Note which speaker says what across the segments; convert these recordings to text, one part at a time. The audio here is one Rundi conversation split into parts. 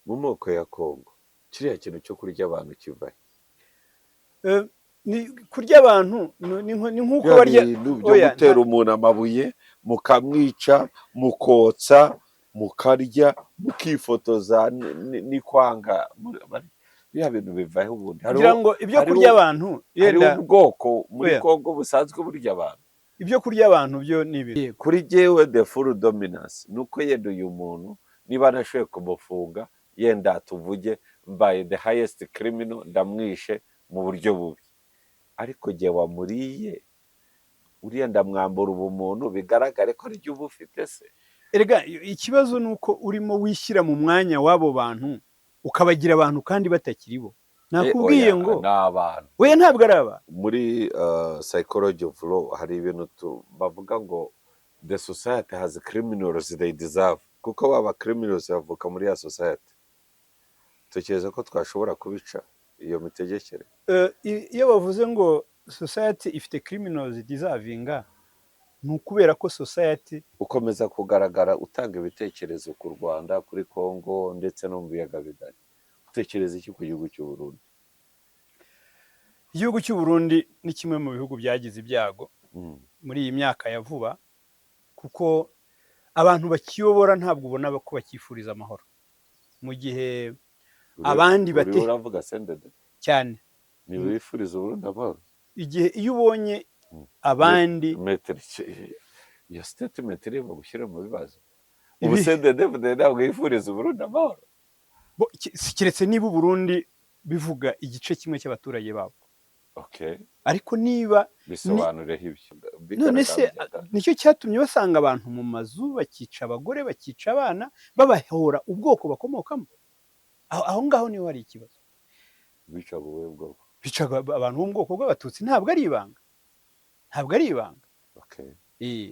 Speaker 1: Mu moko ya Kongo, kiriya kintu cyo kurya abantu kivahe?
Speaker 2: Ni kurya abantu ni nk'uko
Speaker 1: Bya
Speaker 2: barya
Speaker 1: bintu byo
Speaker 2: oya,
Speaker 1: gutera umuntu amabuye, mukamwica, mukotsa, mukarya, mukifotoza n'ikwanga, biriya bintu bivahe ubundi?
Speaker 2: Ngira ngo ibyo kurya abantu
Speaker 1: Hariho
Speaker 2: yenda
Speaker 1: ubwoko muri
Speaker 2: Oya.
Speaker 1: Kongo busanzwe burya abantu.
Speaker 2: Ibyo kurya abantu byo ni ibintu
Speaker 1: Kuri jyewe, the full dominance ni uko yenda uyu muntu niba nashoboye kumufunga, yenda tuvuge mbaye the highest criminal, ndamwishe mu buryo bubi, ariko jye wamuriye uriya ndamwambura ubumuntu, bigaragare ko aribyo uba ufite se.
Speaker 2: Erega ikibazo ni uko urimo wishyira mu mwanya w'abo bantu, ukabagira abantu kandi batakiri bo. Nakubwiye
Speaker 1: Oya,
Speaker 2: ngo
Speaker 1: ni abantu.
Speaker 2: Oya, ntabwo ari abantu.
Speaker 1: Muri psychology of law hari ibintu bavuga ngo the society has criminals they deserve, kuko baba criminals bavuka muri ya society. Tekereza ko twashobora kubica iyo mitegekere.
Speaker 2: Iyo bavuze ngo society ifite criminals deserving, ni ukubera ko society
Speaker 1: Ukomeza kugaragara utanga ibitekerezo ku Rwanda, kuri Congo ndetse no mu biyaga bigari. Utekereza iki ku gihugu cy'u Burundi?
Speaker 2: Igihugu cy'u Burundi ni kimwe mu bihugu byagize ibyago muri iyi myaka ya vuba, kuko abantu bakiyobora ntabwo ubona ko bakifuriza amahoro, mu gihe abandi
Speaker 1: Uravuga CNDD?
Speaker 2: Cyane.
Speaker 1: Ntibifuriza Uburundi amahoro?
Speaker 2: Igihe iyo ubonye abandi
Speaker 1: Metero, iyo statement irimo gushyira mu bibazo ubu. CNDD ntabwo yifuriza Uburundi amahoro.
Speaker 2: Keretse niba Uburundi bivuga igice kimwe cy'abaturage babo. Ariko niba
Speaker 1: Bisobanureho ibyo.
Speaker 2: None se nicyo cyatumye basanga abantu mu mazu, bakica abagore, bakica abana, babahora ubwoko bakomokamo? Aho ngaho niho hari ikibazo.
Speaker 1: Bicaga ubuhe bwoko?
Speaker 2: Bicaga abantu bo mu bwoko bw'Abatutsi. Ntabwo ari ibanga, ntabwo ari ibanga.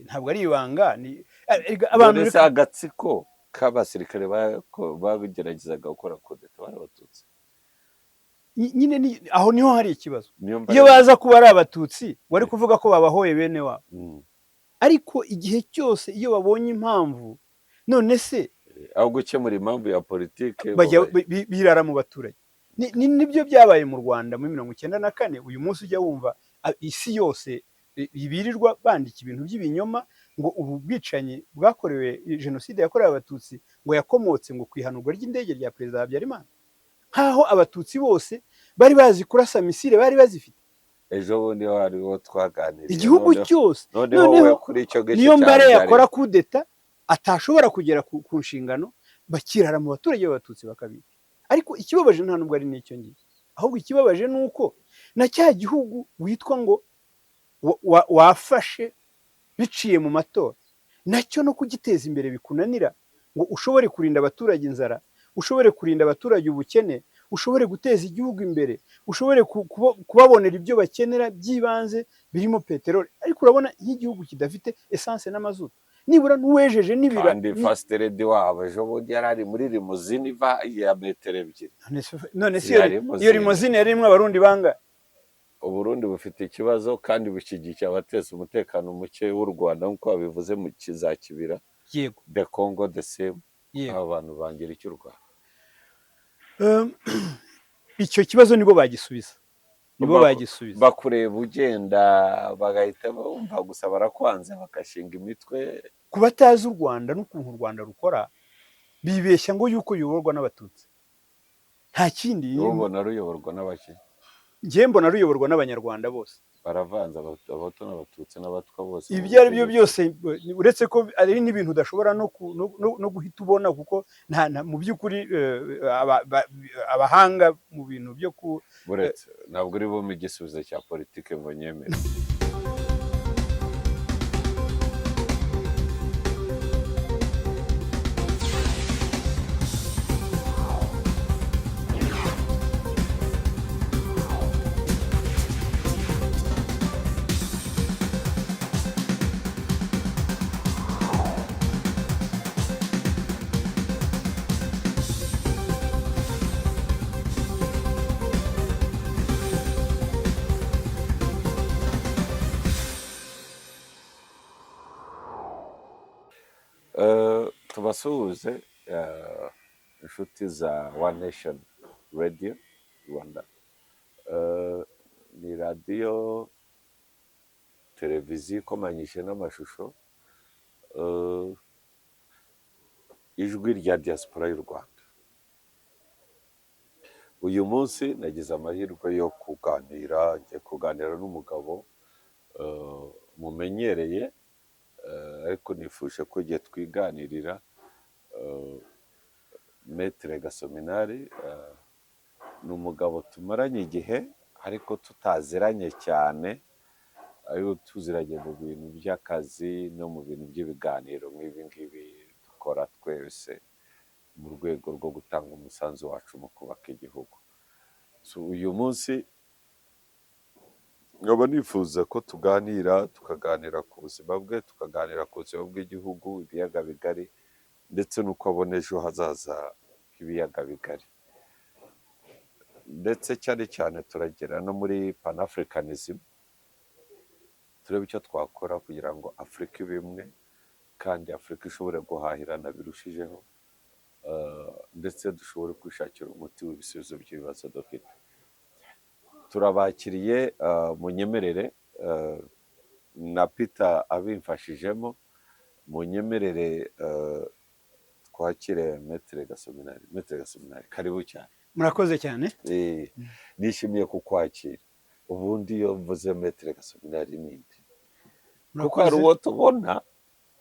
Speaker 2: Ntabwo ari ibanga, ni erega abantu
Speaker 1: None se agatsiko k'abasirikare bageragezaga gukora kudeta bari Abatutsi?
Speaker 2: Nyine aho niho hari ikibazo.
Speaker 1: Niyo
Speaker 2: Iyo baza kuba ari Abatutsi, wari kuvuga ko babahoye bene wabo. Ariko igihe cyose iyo babonye impamvu, none se
Speaker 1: Aho gukemura impamvu ya politike
Speaker 2: bajya birara mu baturage. Nibyo byabaye mu Rwanda muri 94. Uyu munsi ujya wumva isi yose birirwa bandika ibintu by'ibinyoma ngo ubu bwicanyi bwakorewe, jenoside yakorewe Abatutsi, ngo yakomotse ngo ku ihanurwa ry'indege rya Perezida Habyarimana, nk'aho Abatutsi bose bari bazi kurasa missile, bari bazifite.
Speaker 1: Ejo bundi hariho twaganiriye.
Speaker 2: Igihugu cyose.
Speaker 1: Noneho
Speaker 2: Noneho
Speaker 1: wowe kuri icyo gice
Speaker 2: niyo
Speaker 1: cya
Speaker 2: mbare
Speaker 1: Habyarimana.
Speaker 2: yakora kudeta atashobora kugera ku nshingano, bakirara mu baturage b'Abatutsi bakabica. Ariko ikibabaje nta nubwo ari n'icyo ngicyo, ahubwo ikibabaje ni uko na cya gihugu witwa ngo wafashe biciye mu matora, nacyo no kugiteza imbere bikunanira, ngo ushobore kurinda abaturage inzara, ushobore kurinda abaturage ubukene, ushobore guteza igihugu imbere, ushobore kubabonera ibyo bakenera by'ibanze birimo peteroli. Ariko urabona nk'igihugu kidafite essence n'amazutu, nibura n'uwejeje n'ibira
Speaker 1: Kandi first lady wabo ejo bundi yari ari muri limousine iva ya metero 2.
Speaker 2: None se iyo
Speaker 1: Ya limousine.
Speaker 2: iyo limousine yari irimo Abarundi bangahe?
Speaker 1: Uburundi bufite ikibazo kandi bushyigikiye abateza umutekano muke w'u Rwanda, nk'uko babivuze mu kizakibira. The Congo the same. Aba bantu bangira icyo u Rwanda?
Speaker 2: Icyo kibazo nibo bagisubiza, nibo bagisubiza.
Speaker 1: Bakureba ugenda bagahita bumva gusa barakwanze, bagashinga imitwe.
Speaker 2: Ku batazi u Rwanda n'ukuntu u Rwanda rukora, bibeshya ngo yuko ruyoborwa n'Abatutsi, nta kindi.
Speaker 1: Ubona ruyoborwa n'abaki?
Speaker 2: Njye mbona ruyoborwa n'Abanyarwanda bose.
Speaker 1: Baravanze, Abahutu n'Abatutsi n'Abatwa bose mu
Speaker 2: Ibyo ari byo
Speaker 1: butegetsi.
Speaker 2: byose, uretse ko ari n'ibintu udashobora no guhita ubona, kuko mu by'ukuri abahanga mu bintu byo ku
Speaker 1: Buretse, ntabwo uri bumpe igisubizo cya politike ngo nyemere. Tubasuhuze, Inshuti za One Nation Radio Rwanda. Ni radiyo televiziyo ikomanyije n'amashusho, ijwi rya diaspora y'u Rwanda. Uyu munsi nagize amahirwe yo kuganira, ngiye kuganira n'umugabo mumenyereye, ariko nifuje ko igihe twiganirira, Maître Gasominari, ni umugabo tumaranye igihe ariko tutaziranye cyane, ariko tuziranye mu bintu by'akazi no mu bintu by'ibiganiro nk'ibi ngibi dukora twese mu rwego rwo gutanga umusanzu wacu mu kubaka igihugu. So, uyu munsi nkaba nifuza ko tuganira, tukaganira ku buzima bwe, tukaganira ku buzima bw'igihugu, ibiyaga bigari, ndetse n'uko abona ejo hazaza h'ibiyaga bigari, ndetse cyane cyane turagera no muri panafricanism, turebe icyo twakora kugira ngo Afurika ibe imwe kandi Afurika ishobore guhahirana birushijeho, ndetse dushobore kwishakira umuti w'ibisubizo by'ibibazo dufite. Turabakiriye, munyemerere, na Peter abimfashijemo, munyemerere twakire Maître Gasominari. Maître Gasominari, karibu cyane.
Speaker 2: Murakoze cyane.
Speaker 1: Nishimiye kukwakira. Ubundi iyo mvuze Maître Gasominari ninde? Kuko hari
Speaker 2: Murakoze.
Speaker 1: uwo tubona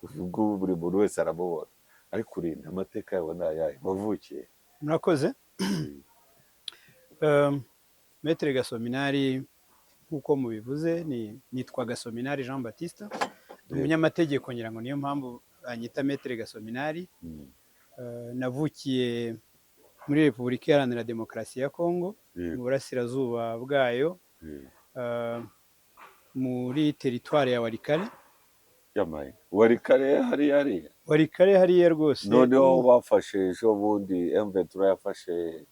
Speaker 1: ubwo buri muntu wese aramubona, ariko urinda amateka yawe ni ayahe? Wavukiye?
Speaker 2: Murakoze. Maître Gasominari, nk'uko mubivuze, ni nitwa Gasominari Jean Baptiste, ndi umunyamategeko, ngira ngo niyo mpamvu banyita Maître Gasominari. Navukiye muri Repubulika Iharanira Demokarasi ya Kongo, mu burasirazuba bwayo, muri teritwari ya Walikale.
Speaker 1: Yamaye Walikale hariya hariya?
Speaker 2: Walikale hariya rwose.
Speaker 1: Noneho bafashe ejo bundi, M23 yafashe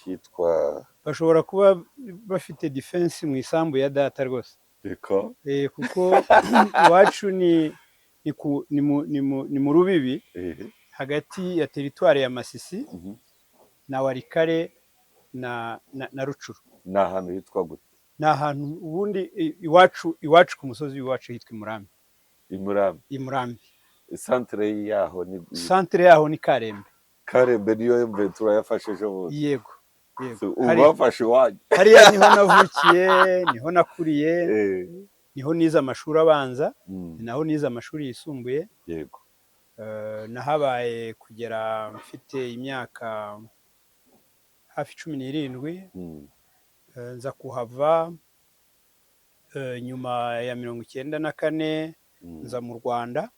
Speaker 1: hitwa
Speaker 2: Bashobora kuba bafite defense mu isambu ya data rwose.
Speaker 1: Reka.
Speaker 2: Kuko iwacu ni, ku, ni, mu, ni, mu, ni mu rubibi hagati ya teritwari ya Masisi na Walikale na Rucuru.
Speaker 1: Ni ahantu hitwa gute?
Speaker 2: Ni ahantu ubundi iwacu ku musozi w'iwacu hitwa i Murambi.
Speaker 1: I Murambi?
Speaker 2: I Murambi.
Speaker 1: Santere yaho ni
Speaker 2: Santere yaho ni Karembe.
Speaker 1: Karembe niyo M23 yafashe ejo bundi?
Speaker 2: Yego.
Speaker 1: So, ubu bafashe iwanyu?
Speaker 2: Hariya niho navukiye, niho nakuriye, niho nize amashuri abanza, ni naho nize amashuri yisumbuye. Nahabaye kugera mfite imyaka hafi 17. Nza kuhava nyuma ya 94, nza mu Rwanda,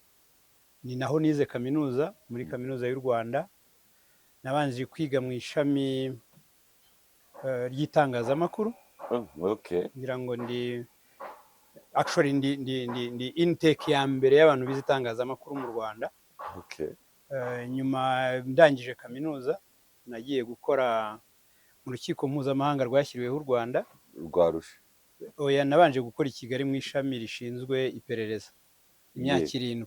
Speaker 2: ni naho nize kaminuza, muri Kaminuza y'u Rwanda. Nabanje kwiga mu ishami ry'itangazamakuru.
Speaker 1: Oh, okay.
Speaker 2: Ngira ngo ndi actually ndi intake ya mbere y'abantu bize itangazamakuru mu Rwanda. Nyuma ndangije kaminuza nagiye gukora mu rukiko mpuzamahanga rwashyiriweho u Rwanda.
Speaker 1: Rwarusha?
Speaker 2: Oya, nabanje gukora i Kigali mu ishami rishinzwe iperereza imyaka 7.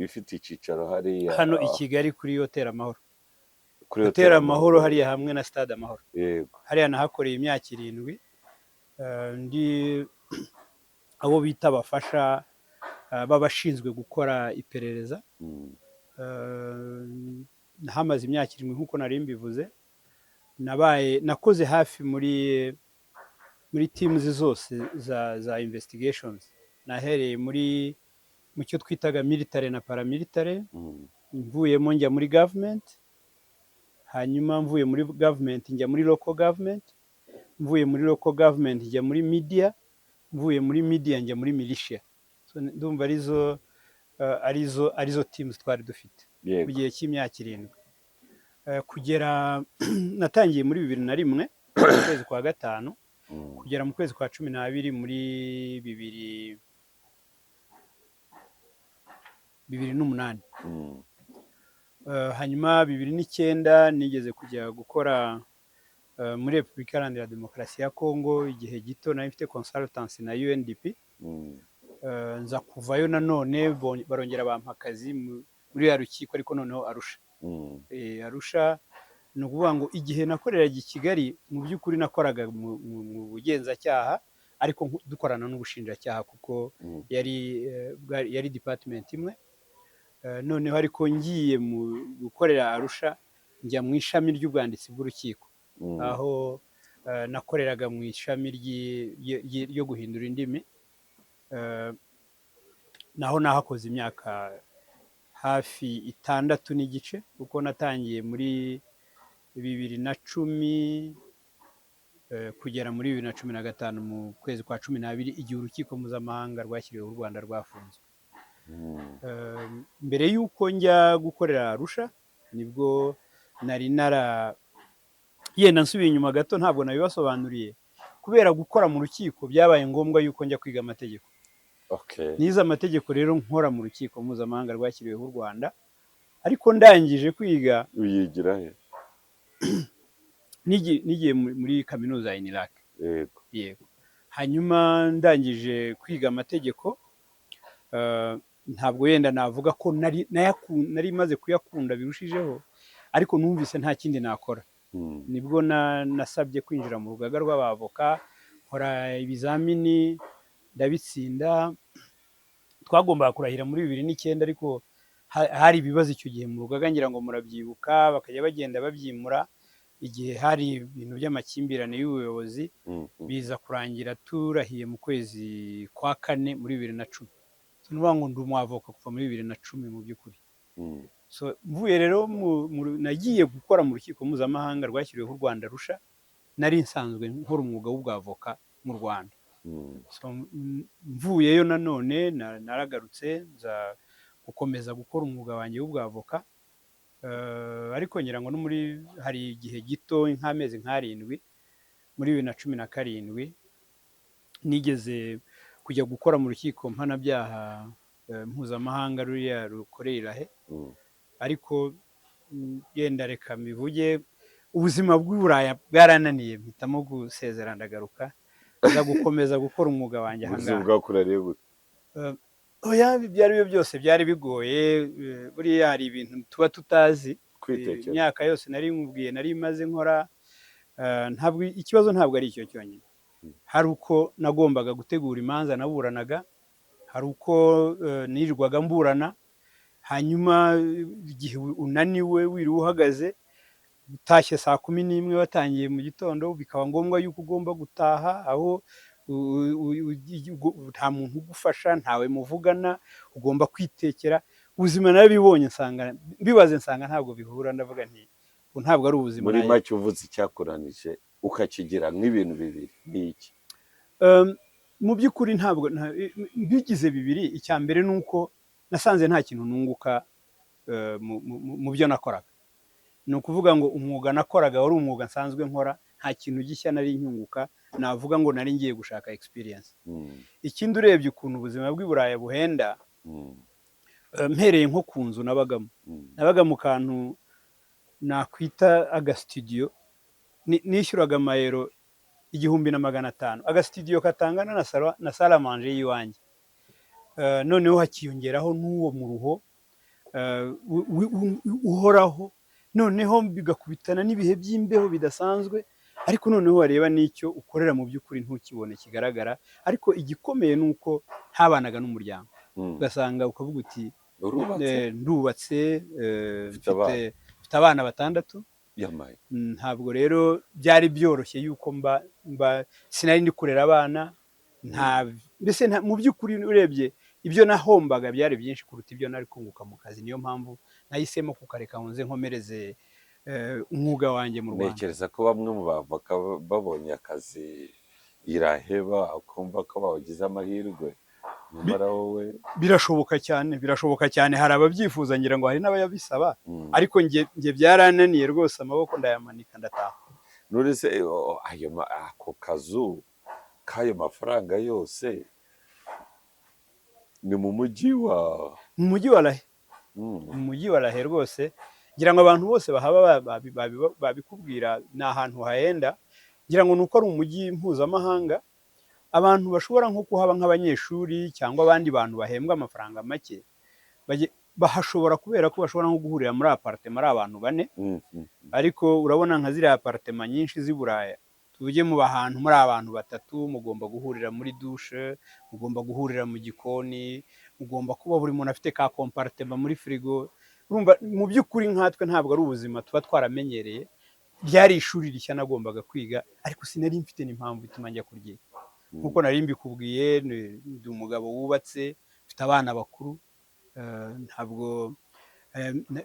Speaker 1: Ifite icyicaro hariya?
Speaker 2: Hano i Kigali kuri Hoteli Amahoro.
Speaker 1: Kuri
Speaker 2: Hoteli Amahoro hariya hamwe na Stade Amahoro. Hariya nahakoreye imyaka 7, ndi abo bita abafasha b'abashinzwe gukora iperereza. Nahamaze imyaka 7 nk'uko nari mbivuze. Nabaye nakoze hafi muri teams zose za investigations. Nahereye mu cyo twitaga military na paramilitary, mvuyemo njya muri government, hanyuma mvuye muri government njya muri local government, mvuye muri local government njya muri media, mvuye muri media njya muri militia. So, ndumva arizo teams twari dufite mu gihe cy'imyaka 7. Kugera natangiye muri 2001 mu kwezi kwa gatanu, kugera mu kwezi kwa 12 muri 2008. Hanyuma 2009 nigeze kujya gukora muri Repubulika Iharanira Demokarasi ya Kongo igihe gito, nari mfite consultancy na UNDP. Nza kuvayo nanone barongera bampa akazi muri ya rukiko, ariko noneho Arusha. Arusha ni ukuvuga ngo igihe nakoreraga i Kigali, mu by'ukuri nakoraga mu bugenzacyaha, ariko dukorana n'ubushinjacyaha kuko yari department imwe. Noneho ariko ngiye mu gukorera Arusha, njya mu ishami ry'ubwanditsi bw'urukiko, aho nakoreraga mu ishami ryo guhindura indimi. Naho nahakoze imyaka hafi 6 n'igice, kuko natangiye muri 2010 kugera muri 2015 mu kwezi kwa 12, igihe urukiko mpuzamahanga rwashyiriweho u Rwanda rwafunzwe. Mbere y'uko njya gukorera Arusha, nibwo nari nara yenda nsubiye inyuma gato, ntabwo nabibasobanuriye. Kubera gukora mu rukiko, byabaye ngombwa yuko njya kwiga amategeko. Nize amategeko rero nkora mu rukiko mpuzamahanga rwashyiriweho u Rwanda, ariko ndangije kwiga
Speaker 1: Uyigira he?
Speaker 2: Nigiye muri kaminuza ya UNILAK. Yego. Hanyuma ndangije kwiga amategeko, ntabwo yenda navuga ko nari maze kuyakunda birushijeho, ariko numvise nta kindi nakora. Nibwo nasabye kwinjira mu rugaga rw'abavoka, nkora ibizamini ndabitsinda. Twagombaga kurahira muri 2009, ariko hari ibibazo icyo gihe mu rugaga, ngira ngo murabyibuka, bakajya bagenda babyimura igihe hari ibintu by'amakimbirane y'ubuyobozi. Biza kurangira turahiye mu kwezi kwa kane muri 2010. So, ni ukuvuga ngo ndi umwavoka kuva muri 2010 mu by'ukuri. So mvuye rero nagiye gukora mu rukiko mpuzamahanga rwashyiriweho u Rwanda Arusha, nari nsanzwe nkora umwuga w'ubwavoka mu Rwanda. So, mvuyeyo nanone naragarutse nza gukomeza gukora umwuga wanjye w'ubwavoka. Ariko ngira ngo no muri hari igihe gito nk'amezi nk'arindwi muri 2017 nigeze kujya gukora mu rukiko mpanabyaha mpuzamahanga ruriya rukorera i La Haye. Ariko yenda reka mbivuge, ubuzima bw'i Buraya bwarananiye, mpitamo gusezera, ndagaruka nza gukomeza gukora umwuga wanjye aha
Speaker 1: Ubuzima
Speaker 2: ngaha.
Speaker 1: Bwakurariye gute?
Speaker 2: Oya, ibyo ari byo byose byari bigoye. Buriya hari ibintu tuba tutazi.
Speaker 1: Kwitekera.
Speaker 2: Imyaka yose nari nkubwiye nari maze nkora, ntabwo ikibazo ntabwo ari icyo cyonyine. Hari uko nagombaga gutegura imanza naburanaga, hari uko nirirwaga mburana, hanyuma igihe unaniwe wiriwe uhagaze, utashye saa 11 watangiye mu gitondo, bikaba ngombwa yuko ugomba gutaha aho nta muntu ugufasha, ntawe muvugana, ugomba kwitekera. Ubuzima narabibonye, nsanga mbibaze, nsanga ntabwo bihura, ndavuga nti ubu ntabwo ari ubuzima.
Speaker 1: Muri make, uvuze icyakuranije ukakigira nk'ibintu bibiri ni iki?
Speaker 2: Mu by'ukuri ntabwo mbigize bibiri. Icya mbere ni uko nasanze nta kintu nunguka mu byo nakoraga. Ni ukuvuga ngo umwuga nakoraga wari umwuga nsanzwe nkora, nta kintu gishya nari nyunguka navuga ngo nari ngiye gushaka experience. Ikindi, urebye ukuntu ubuzima bw'i Buraya buhenda, mpereye nko ku nzu nabagamo, nabaga mu kantu nakwita agasitudiyo, nishyuraga amayero 1500, agasitudiyo katangana na salle à manger y'iwanjye. Noneho hakiyongeraho n'uwo muruho uhoraho, noneho bigakubitana n'ibihe by'imbeho bidasanzwe, ariko noneho wareba n'icyo ukorera mu by'ukuri ntukibone kigaragara. Ariko igikomeye ni uko ntabanaga n'umuryango, ugasanga ukavuga uti
Speaker 1: Urubatse?
Speaker 2: Ndubatse,
Speaker 1: Ufite abana?
Speaker 2: Mfite abana batandatu.
Speaker 1: Yamaye.
Speaker 2: Ntabwo rero byari byoroshye yuko mba sinari ndi kurera abana, nta mbese mu by'ukuri urebye ibyo nahombaga byari byinshi kuruta ibyo nari kunguka mu kazi. Niyo mpamvu nahisemo kukareka ngo nze nkomereze umwuga wanjye mu Rwanda.
Speaker 1: Ntekereza ko bamwe mu bavoka babonye akazi iraheba ukumva ko bagize amahirwe, nyamara wowe
Speaker 2: Birashoboka cyane, birashoboka cyane. Hari ababyifuza, ngira ngo hari n'abayabisaba, ariko njye byarananiye rwose, amaboko ndayamanika ndataha.
Speaker 1: None se ako kazu k'ayo mafaranga yose ni mu mujyi wa
Speaker 2: Mu mujyi wa La Haye. Mu mujyi wa La Haye rwose, ngira ngo abantu bose bahaba babikubwira, ni ahantu hahenda. Ngira ngo ni uko ari umujyi mpuzamahanga, abantu bashobora nko kuhaba nk'abanyeshuri cyangwa abandi bantu bahembwa amafaranga make. Bahashobora kubera ko bashobora nko guhurira muri appartement ari abantu bane. Ariko urabona nka ziriya appartement nyinshi z'i Buraya, tuvuge muba ahantu muri abantu batatu, mugomba guhurira muri douche, mugomba guhurira mu gikoni, mugomba kuba buri muntu afite ka compartiment muri firigo. Urumva, mu by'ukuri nkatwe ntabwo ari ubuzima tuba twaramenyereye. Ryari ishuri rishya nagombaga kwiga, ariko sinari mfite n'impamvu ituma njya kuryiga. Nk'uko nari mbikubwiye, ndi umugabo wubatse, mfite abana bakuru, ntabwo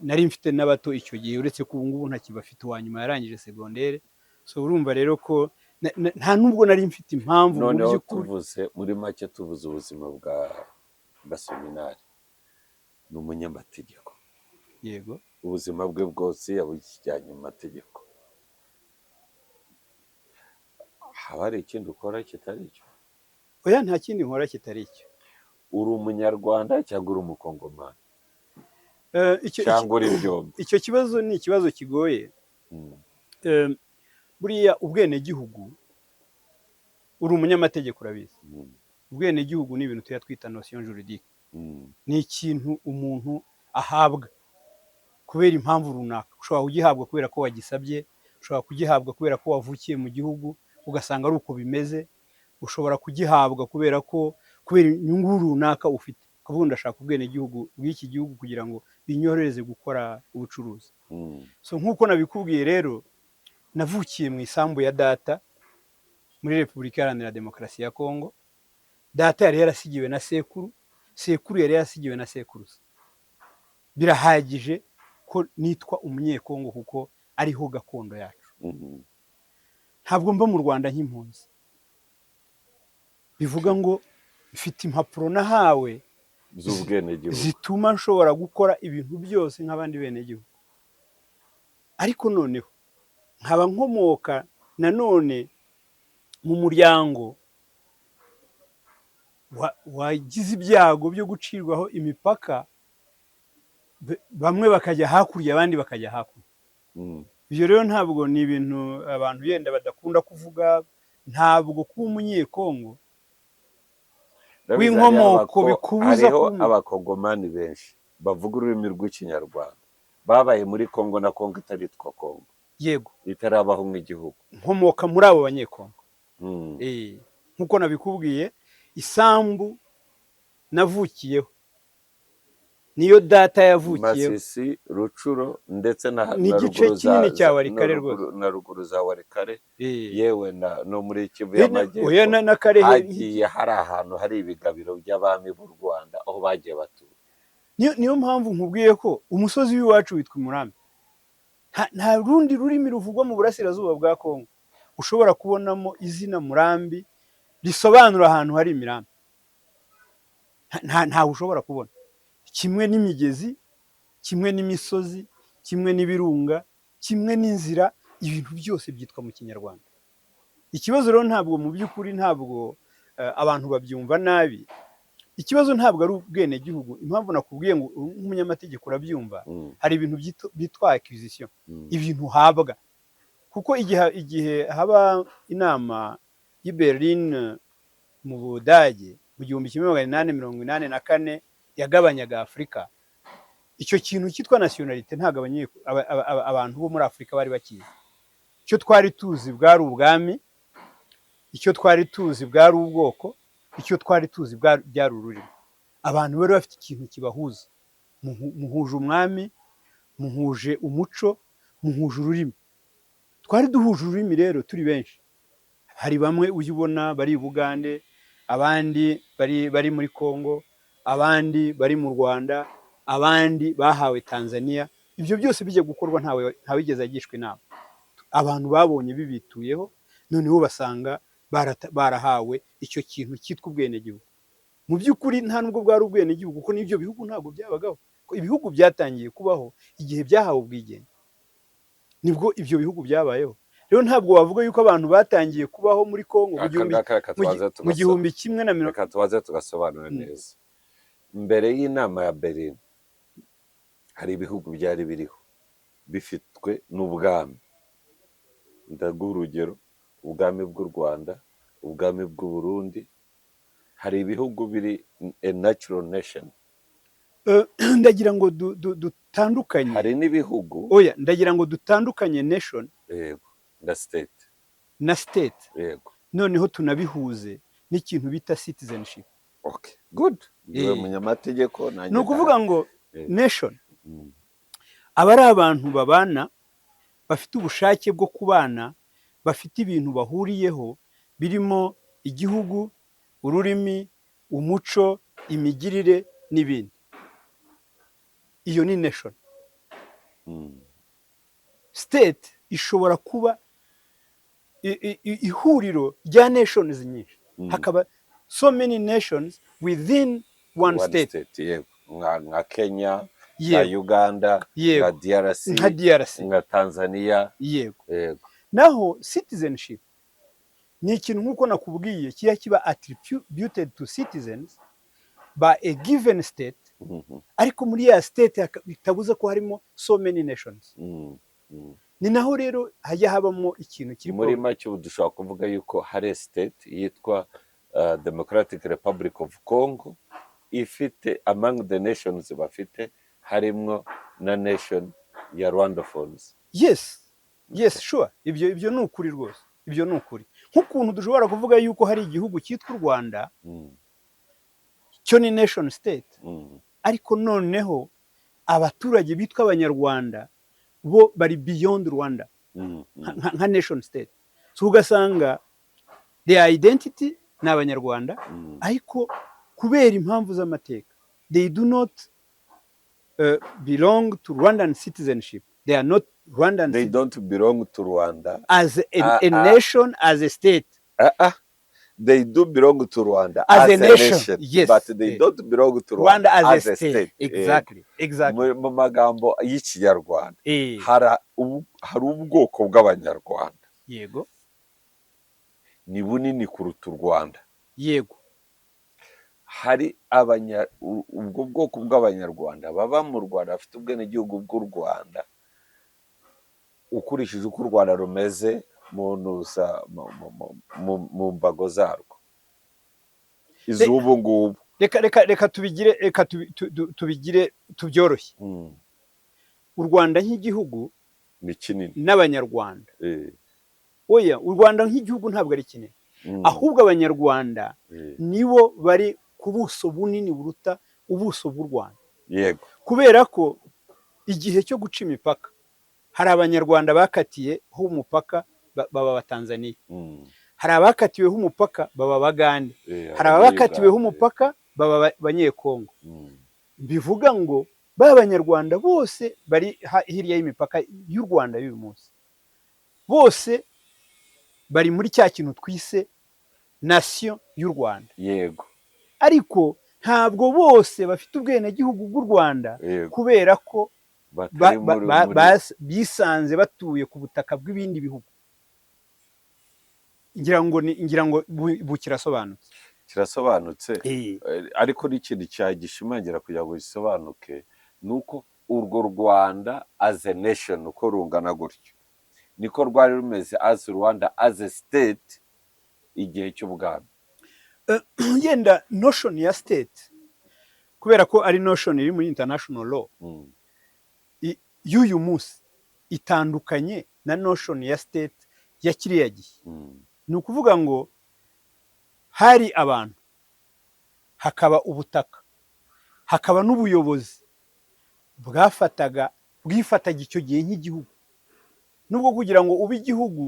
Speaker 2: nari mfite n'abato icyo gihe, uretse ko ubu ngubu ntakibafite, uwa nyuma yarangije segondere. So urumva rero ko nta nubwo nari mfite impamvu mu
Speaker 1: Noneho
Speaker 2: by'ukuri.
Speaker 1: Tuvuze muri make, tuvuze ubuzima bwa Gasominari, ni umunyamategeko.
Speaker 2: Yego.
Speaker 1: Ubuzima bwe bwose yabujyanye mu mategeko. Haba hari ikindi ukora kitari icyo?
Speaker 2: Oya, nta kindi nkora kitari icyo.
Speaker 1: Uri Umunyarwanda cyangwa uri Umukongomani?
Speaker 2: Icyo
Speaker 1: Cyangwa uri byombi?
Speaker 2: Icyo kibazo ni ikibazo kigoye. Buriya ubwenegihugu, uri umunyamategeko urabizi, ubwenegihugu ni ibintu tujya twita notion juridique. Ni ikintu umuntu ahabwa kubera impamvu runaka. Ushobora kugihabwa kubera ko wagisabye, ushobora kugihabwa kubera ko wavukiye mu gihugu ugasanga ari uko bimeze, ushobora kugihabwa kubera inyungu runaka ufite, ukavuga ndashaka ubwenegihugu bw'iki gihugu kugira ngo binyorohereze gukora ubucuruzi. So nk'uko nabikubwiye rero, navukiye mu isambu ya data muri Repubulika Iharanira Demokarasi ya Kongo. Data yari yarasigiwe na sekuru, sekuru yari yarasigiwe na sekuruza. Birahagije ko nitwa Umunyekongo kuko ariho gakondo yacu. Ntabwo mba mu Rwanda nk'impunzi, bivuga ngo mfite impapuro nahawe
Speaker 1: z'ubwenegihugu
Speaker 2: zituma nshobora gukora ibintu byose nk'abandi benegihugu. Ariko noneho nkaba nkomoka nanone mu muryango wagize ibyago byo gucirwaho imipaka, bamwe bakajya hakurya, abandi bakajya hakuno. Ibyo rero ntabwo ni ibintu abantu yenda badakunda kuvuga. Ntabwo kuba Umunyekongo
Speaker 1: Ndabizi.
Speaker 2: w'inkomoko
Speaker 1: hariho
Speaker 2: bikubuza
Speaker 1: hariho
Speaker 2: kuba
Speaker 1: Abakongomani benshi bavuga ururimi rw'Ikinyarwanda babaye muri Kongo na Kongo itaritwa Kongo, itarabaho nk'igihugu.
Speaker 2: Nkomoka muri abo Banyekongo. Nk'uko nabikubwiye, isambu navukiyeho niyo data yavukiyeho.
Speaker 1: Masisi, Rucuro ndetse na
Speaker 2: Ni
Speaker 1: na
Speaker 2: igice
Speaker 1: ruguru za
Speaker 2: kinini cya Walikale
Speaker 1: na ruguru,
Speaker 2: rwose.
Speaker 1: na ruguru za Walikale, yewe na no muri Kivu
Speaker 2: Oya,
Speaker 1: y'Amajyepfo
Speaker 2: na Karehe.
Speaker 1: hagiye hari ahantu hari ibigabiro by'abami b'u Rwanda aho bagiye batura.
Speaker 2: Niyo mpamvu nkubwiye ko umusozi w'iwacu witwa Umurambi. Nta rundi rurimi ruvugwa mu burasirazuba bwa Kongo ushobora kubonamo izina Murambi risobanura ahantu hari imirambi. Ntawe ushobora kubona. Kimwe n'imigezi, kimwe n'imisozi, kimwe n'ibirunga, kimwe n'inzira, ibintu byose byitwa mu Kinyarwanda. Ikibazo rero ntabwo, mu by'ukuri ntabwo abantu babyumva nabi. Ikibazo ntabwo ari ubwenegihugu. Impamvu nakubwiye ngo nk'umunyamategeko urabyumva, hari ibintu byitwa acquisition, ibintu uhabwa. Kuko igihe haba inama y'i Berlin mu Budage mu 1884 yagabanyaga Afurika, icyo kintu cyitwa nationalité ntabwo abantu bo muri Afurika bari bakizi. Icyo twari tuzi bwari ubwami, icyo twari tuzi bwari ubwoko, icyo twari tuzi byari ururimi. Abantu bari bafite ikintu kibahuza. Muhuje umwami, muhuje umuco, muhuje ururimi. Twari duhuje ururimi rero turi benshi. Hari bamwe ujya ubona bari i Bugande, abandi bari muri Congo, abandi bari mu Rwanda, abandi bahawe Tanzania. Ibyo byose bijya gukorwa ntawigeze agishwa inama. Abantu babonye bibituyeho, noneho basanga barahawe icyo kintu cyitwa ubwenegihugu. Mu by'ukuri nta nubwo bwari ubwenegihugu, kuko n'ibyo bihugu ntabwo byabagaho. Ko ibihugu byatangiye kubaho igihe byahawe ubwigenge, nibwo ibyo bihugu byabayeho. Rero ntabwo wavuga yuko abantu batangiye kubaho muri Congo mu
Speaker 1: Aka
Speaker 2: gihumbi
Speaker 1: ngaka reka
Speaker 2: mu
Speaker 1: tubanze
Speaker 2: mu gihumbi kimwe na mirongo
Speaker 1: reka tubanze tugasobanura neza. Mbere y'inama ya Berlin hari ibihugu byari biriho bifitwe n'ubwami. Ndaguha urugero: ubwami bw'u Rwanda, ubwami bw'u Burundi. Hari ibihugu biri a natural nation.
Speaker 2: Ndagira ngo dutandukanye.
Speaker 1: Hari n'ibihugu.
Speaker 2: Oya, ndagira ngo dutandukanye nation
Speaker 1: Yego, na state.
Speaker 2: na state. Noneho tunabihuze n'ikintu bita citizenship.
Speaker 1: Okay, good. Niwe munyamategeko, nanjye.
Speaker 2: Ni ukuvuga ngo nation aba ari abantu babana, bafite ubushake bwo kubana, bafite ibintu bahuriyeho birimo igihugu, ururimi, umuco, imigirire n'ibindi. Iyo ni nation. State ishobora kuba ihuriro rya nations nyinshi, hakaba so many nations within one
Speaker 1: One
Speaker 2: state.
Speaker 1: state, yego, nka Kenya, nka Uganda, nka DRC,
Speaker 2: nka DRC,
Speaker 1: nka Tanzania.
Speaker 2: Yego. Naho citizenship ni ikintu, nk'uko nakubwiye, kiba kiba attributed to citizens by a given state, ariko muri ya state bitabuza ko harimo so many nations. Ni naho rero hajya habamo ikintu kiri
Speaker 1: Muri make, ubu dushobora kuvuga yuko hari state yitwa Democratic Republic of Congo, ifite among the nations bafite harimwo na nation ya Rwandophones.
Speaker 2: Yes, sure, ibyo ni ukuri rwose, ibyo ni ukuri, nk'ukuntu dushobora kuvuga yuko hari igihugu cyitwa u Rwanda, cyo ni nation state, ariko noneho abaturage bitwa Abanyarwanda bo bari beyond Rwanda nka nation state. So ugasanga their identity ni Abanyarwanda, ariko kubera impamvu z'amateka they do not belong to Rwandan citizenship. They are not Rwandan
Speaker 1: They
Speaker 2: citizens
Speaker 1: don't belong to Rwanda
Speaker 2: as a nation, as a state.
Speaker 1: They do belong to Rwanda
Speaker 2: As a nation, yes.
Speaker 1: but they don't belong to
Speaker 2: Rwanda
Speaker 1: Rwanda
Speaker 2: as a state. Exactly.
Speaker 1: Mu magambo y'Ikinyarwanda, hari ubwoko bw'Abanyarwanda, ni bunini kuruta u Rwanda. Hari ubwo bwoko bw'Abanyarwanda baba mu Rwanda, bafite ubwenegihugu bw'u Rwanda, ukurikije uko u Rwanda rumeze mu ntuza mu mbago zarwo iz'ubu ngubu.
Speaker 2: Reka tubigire, reka tubigire tubyoroshye. U Rwanda nk'igihugu
Speaker 1: Ni kinini.
Speaker 2: n'Abanyarwanda. Oya, u Rwanda nk'igihugu ntabwo ari kinini, ahubwo Abanyarwanda nibo bari ku buso bunini buruta ubuso bw'u Rwanda, kubera ko igihe cyo guca imipaka hari Abanyarwanda bakatiyeho umupaka baba Abatanzaniya, hari abakatiweho umupaka baba Abagande, hari abakatiweho
Speaker 1: Abanyayuganda.
Speaker 2: umupaka baba Abanyekongo. Bivuga ngo ba Banyarwanda bose bari hirya y'imipaka y'u Rwanda y'uyu munsi, bose bari muri cya kintu twise nation y'u Rwanda, ariko ntabwo bose bafite ubwenegihugu bw'u Rwanda, kubera ko
Speaker 1: Batari muri
Speaker 2: bisanze batuye ku butaka bw'ibindi bihugu. Ngira ngo bu kirasobanutse.
Speaker 1: Kirasobanutse. Ariko n'ikintu cyagishimangira kugira ngo gisobanuke ni uko urwo Rwanda as a nation uko rungana gutyo, niko rwari rumeze as Rwanda as a state igihe cy'ubwami.
Speaker 2: Yenda notion ya state, kubera ko ari notion iri muri international law y'uyu munsi, itandukanye na notion ya state ya kiriya gihe. Ni ukuvuga ngo hari abantu, hakaba ubutaka, hakaba n'ubuyobozi bwafataga, bwifataga icyo gihe nk'igihugu, nubwo kugira ngo ube igihugu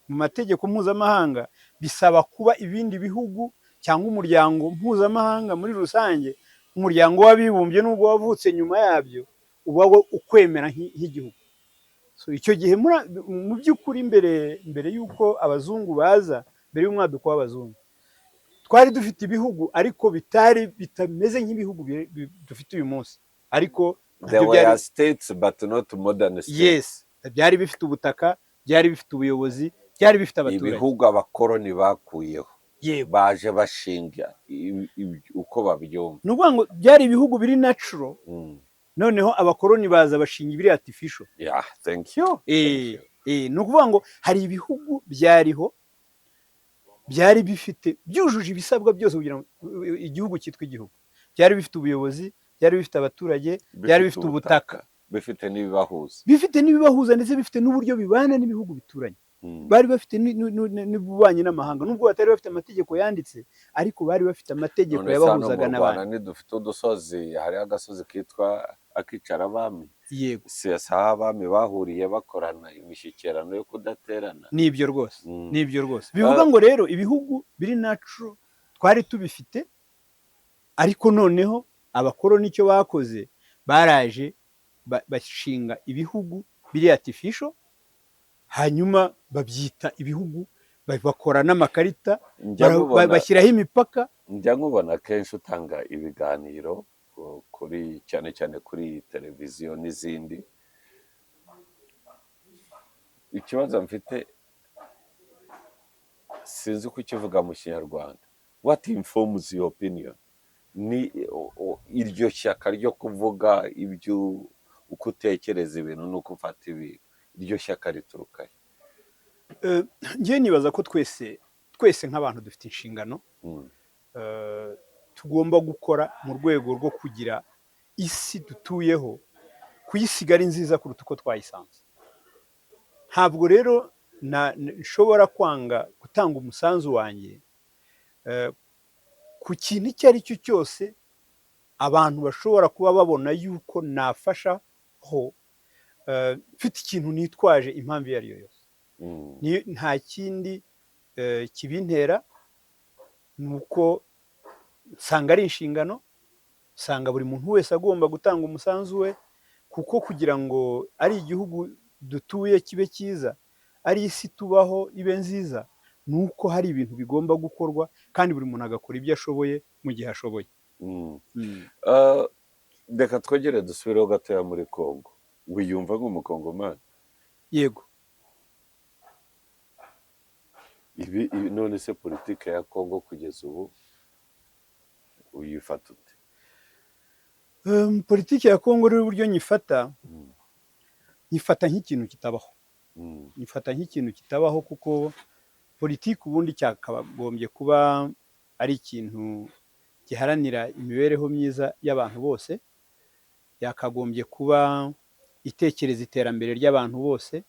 Speaker 2: mu mategeko mpuzamahanga bisaba kuba ibindi bihugu cyangwa umuryango mpuzamahanga muri rusange, Umuryango w'Abibumbye, nubwo wavutse nyuma yabyo, uba wo ukwemera nk'igihugu. So icyo gihe mu by'ukuri, mbere y'uko abazungu baza, mbere y'umwaduko w'abazungu, twari dufite ibihugu, ariko bitari bitameze nk'ibihugu dufite uyu munsi, ariko
Speaker 1: There
Speaker 2: nabyo
Speaker 1: were states but not modern states.
Speaker 2: Yes, byari bifite ubutaka, byari bifite ubuyobozi, byari bifite abaturage.
Speaker 1: Ibihugu abakoroni bakuyeho, baje bashinga uko babyumva.
Speaker 2: Ni ukuvuga ngo byari ibihugu biri natural, noneho abakoroni baza bashinga ibiri artificial.
Speaker 1: Yeah, thank you. Thank you.
Speaker 2: Ni ukuvuga ngo hari ibihugu byariho, byari bifite, byujuje ibisabwa byose kugira ngo igihugu cyitwe igihugu, byari bifite ubuyobozi, Byari bifite abaturage, byari bifite ubutaka,
Speaker 1: bifite n'ibibahuza.
Speaker 2: Bifite n'ibibahuza, ndetse bifite n'uburyo bibana n'ibihugu bituranye. Bari bafite n'ububanyi n'amahanga, nubwo batari bafite amategeko yanditse, ariko bari bafite amategeko
Speaker 1: None se hano
Speaker 2: yabahuzaga
Speaker 1: mu Rwanda
Speaker 2: n'abandi.
Speaker 1: ntidufite udusozi? Hariho agasozi kitwa Akicara Abami.
Speaker 2: Yego.
Speaker 1: Si aho abami bahuriye bakorana imishyikirano yo kudaterana?
Speaker 2: Nibyo rwose. Nibyo rwose. Bivuga ngo rero ibihugu biri natural twari tubifite, ariko noneho abakoroni icyo bakoze, baraje bashinga ibihugu biri artificial, hanyuma babyita ibihugu, bakora n'amakarita,
Speaker 1: Njya nkubona
Speaker 2: bashyiraho imipaka.
Speaker 1: Njya nkubona kenshi utanga ibiganiro kuri, cyane cyane kuri televiziyo n'izindi. Ikibazo mfite, sinzi kukivuga mu Kinyarwanda: what informs your opinion? Ni iryo shyaka ryo kuvuga ibyo, uko utekereza ibintu n'uko ufata ibintu, iryo shyaka rituruka he?
Speaker 2: Njyewe nibaza ko twese twese nk'abantu dufite inshingano tugomba gukora mu rwego rwo kugira isi dutuyeho kuyisiga ari nziza kuruta uko twayisanze. Ntabwo rero nshobora kwanga gutanga umusanzu wanjye ku kintu icyo ari cyo cyose abantu bashobora kuba babona yuko nafashaho, mfite ikintu nitwaje, impamvu iyo ari yo yose. Nta kindi kibintera, ni uko nsanga ari inshingano, nsanga buri muntu wese agomba gutanga umusanzu we, kuko kugira ngo ari igihugu dutuye kibe cyiza, ari isi tubaho ibe nziza, ni uko hari ibintu bigomba gukorwa, kandi buri muntu agakora ibyo ashoboye mu gihe ashoboye.
Speaker 1: Reka twongere dusubireho gatoya muri Congo. Wiyumva nk'Umukongomani?
Speaker 2: Yego.
Speaker 1: Ibi none se politike ya Congo kugeza ubu uyifata ute?
Speaker 2: Politiki ya Kongo rero, uburyo nyifata, nyifata nk'ikintu kitabaho. Nyifata nk'ikintu kitabaho, kuko politiki ubundi cyakagombye kuba ari ikintu giharanira imibereho myiza y'abantu bose, yakagombye kuba itekereza iterambere ry'abantu bose.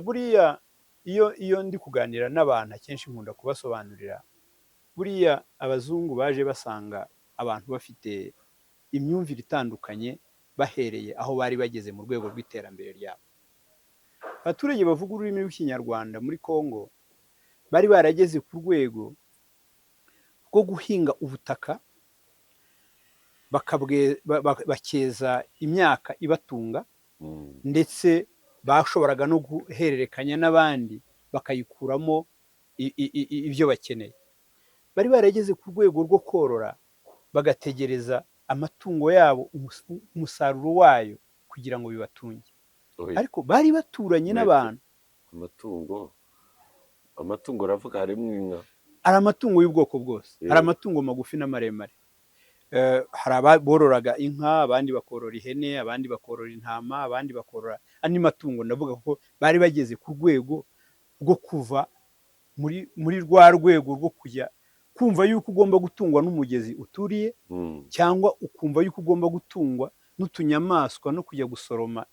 Speaker 2: Buriya iyo ndi kuganira n'abantu, akenshi nkunda kubasobanurira, buriya abazungu baje basanga abantu bafite imyumvire itandukanye bahereye aho bari bageze mu rwego rw'iterambere ryabo. Abaturage bavuga ururimi rw'Ikinyarwanda muri Congo bari barageze ku rwego rwo guhinga ubutaka, bakeza imyaka ibatunga, ndetse bashoboraga no guhererekanya n'abandi bakayikuramo ibyo bakeneye. Bari barageze ku rwego rwo korora, bagategereza amatungo yabo, umusaruro wayo, kugira ngo bibatunge.
Speaker 1: Oya,
Speaker 2: Ariko bari baturanye
Speaker 1: Mete.
Speaker 2: n'abantu.
Speaker 1: Amatungo uravuga harimo inka?
Speaker 2: Hari amatungo y'ubwoko bwose. Hari amatungo magufi n'amaremare. Hari abororaga inka, abandi bakorora ihene, abandi bakorora intama, abandi bakorora andi matungo. Ndavuga ko bari bageze ku rwego rwo kuva muri rwa rwego rwo kujya kumva yuko ugomba gutungwa n'umugezi uturiye, cyangwa ukumva yuko ugomba gutungwa n'utunyamaswa no kujya gusoroma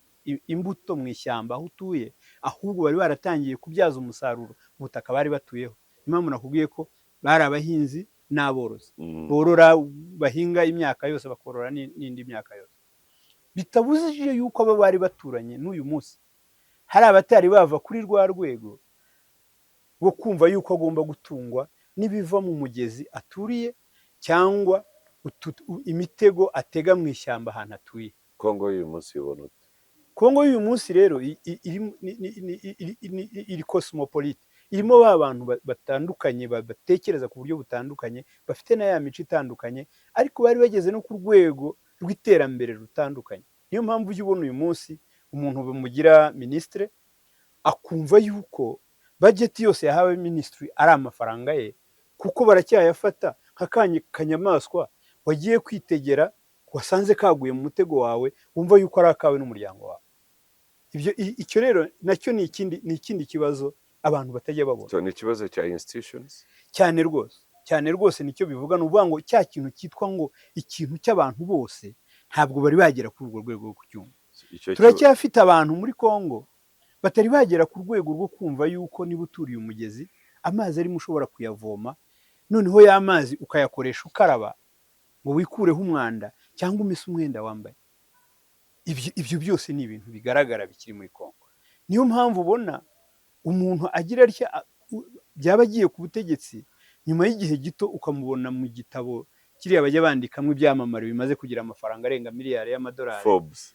Speaker 2: imbuto mu ishyamba aho utuye, ahubwo bari baratangiye kubyaza umusaruro ubutaka bari batuyeho. Niyo mpamvu nakubwiye ko bari abahinzi n'aborozi, borora, bahinga imyaka yose, bakorora n'indi myaka yose, bitabujije yuko abo bari baturanye n'uyu munsi hari abatari bava kuri rwa rwego rwo kumva yuko agomba gutungwa n'ibiva mu mugezi aturiye, cyangwa imitego atega mu ishyamba ahantu atuye.
Speaker 1: Kongo y'uyu munsi ubona ute?
Speaker 2: Kongo y'uyu munsi rero iri cosmopolite, irimo ba bantu batandukanye, batekereza ku buryo butandukanye, bafite na ya mico itandukanye, ariko bari bageze no ku rwego rw'iterambere rutandukanye. Niyo mpamvu ujya ubona uyu munsi umuntu bamugira minisitire, akumva yuko budget yose yahawe minisitiri ari amafaranga ye, kuko baracyayafata nka kanyamaswa wagiye kwitegera, wasanze kaguye mu mutego wawe, wumva yuko ari akawe n'umuryango wawe. Ibyo icyo rero nacyo ni ikindi kibazo abantu batajya babona.
Speaker 1: So, ni ikibazo cya institutions?
Speaker 2: Cyane rwose, cyane rwose. Nicyo bivuga. Ni ukuvuga ngo cya kintu cyitwa ngo ikintu cy'abantu bose. Ntabwo bari bagera kuri urwo rwego rwo kucyumva.
Speaker 1: Icyo
Speaker 2: Turacyafite abantu muri Congo batari bagera ku rwego rwo kumva yuko niba uturiye umugezi, amazi arimo ushobora kuyavoma, noneho ya mazi ukayakoresha ukaraba ngo wikureho umwanda cyangwa umese umwenda wambaye. Ibyo byose ni ibintu bigaragara bikiri muri Congo. Niyo mpamvu ubona umuntu agira atya, byaba agiye ku butegetsi, nyuma y'igihe gito ukamubona mu gitabo kiriya bajya bandikamo ibyamamare bimaze kugira amafaranga arenga miliyari y'amadolari.
Speaker 1: Forbes.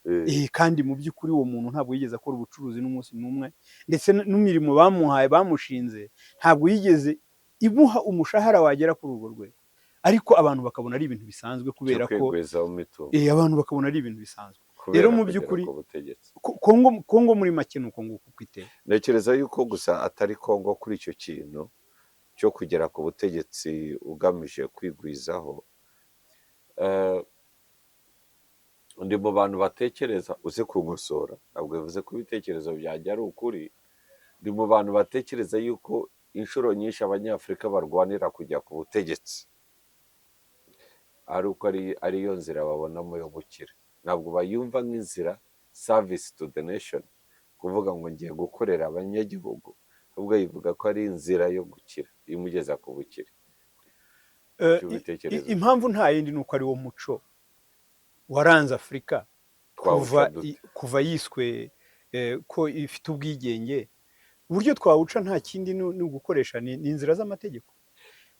Speaker 2: Kandi mu by'ukuri uwo muntu ntabwo yigeze akora ubucuruzi n'umunsi n'umwe, ndetse n'imirimo bamuhaye, bamushinze, ntabwo yigeze imuha umushahara wagera kuri urwo rwego, ariko abantu bakabona ari ibintu bisanzwe kubera
Speaker 1: cyo
Speaker 2: ko
Speaker 1: kwigwizaho imitungo.
Speaker 2: Abantu bakabona ari ibintu bisanzwe.
Speaker 1: Kubera
Speaker 2: Rero mu
Speaker 1: kugera
Speaker 2: by'ukuri
Speaker 1: ku butegetsi.
Speaker 2: Kongo muri make ni uko nguko uko iteye.
Speaker 1: Ntekereza yuko gusa atari Kongo kuri icyo kintu cyo kugera ku butegetsi ugamije kwigwizaho. Ndi mu bantu batekereza, uze kunkosora, ntabwo bivuze ko ibitekerezo byanjye ari ukuri, ndi mu bantu batekereza yuko inshuro nyinshi Abanyafurika barwanira kujya ku butegetsi ari uko ariyo nzira babonamo yo gukira. Ntabwo bayumva nk'inzira service to the nation, kuvuga ngo ngiye gukorera abanyagihugu, ahubwo yivuga ko ari inzira yo gukira imugeza ku bukire. Icyo bitekerezo.
Speaker 2: Impamvu nta yindi, ni uko ari wo muco waranze Afurika
Speaker 1: Twawuca
Speaker 2: kuva
Speaker 1: dute?
Speaker 2: kuva yiswe ko ifite ubwigenge. Uburyo twawuca nta kindi, ni ugukoresha ni inzira z'amategeko,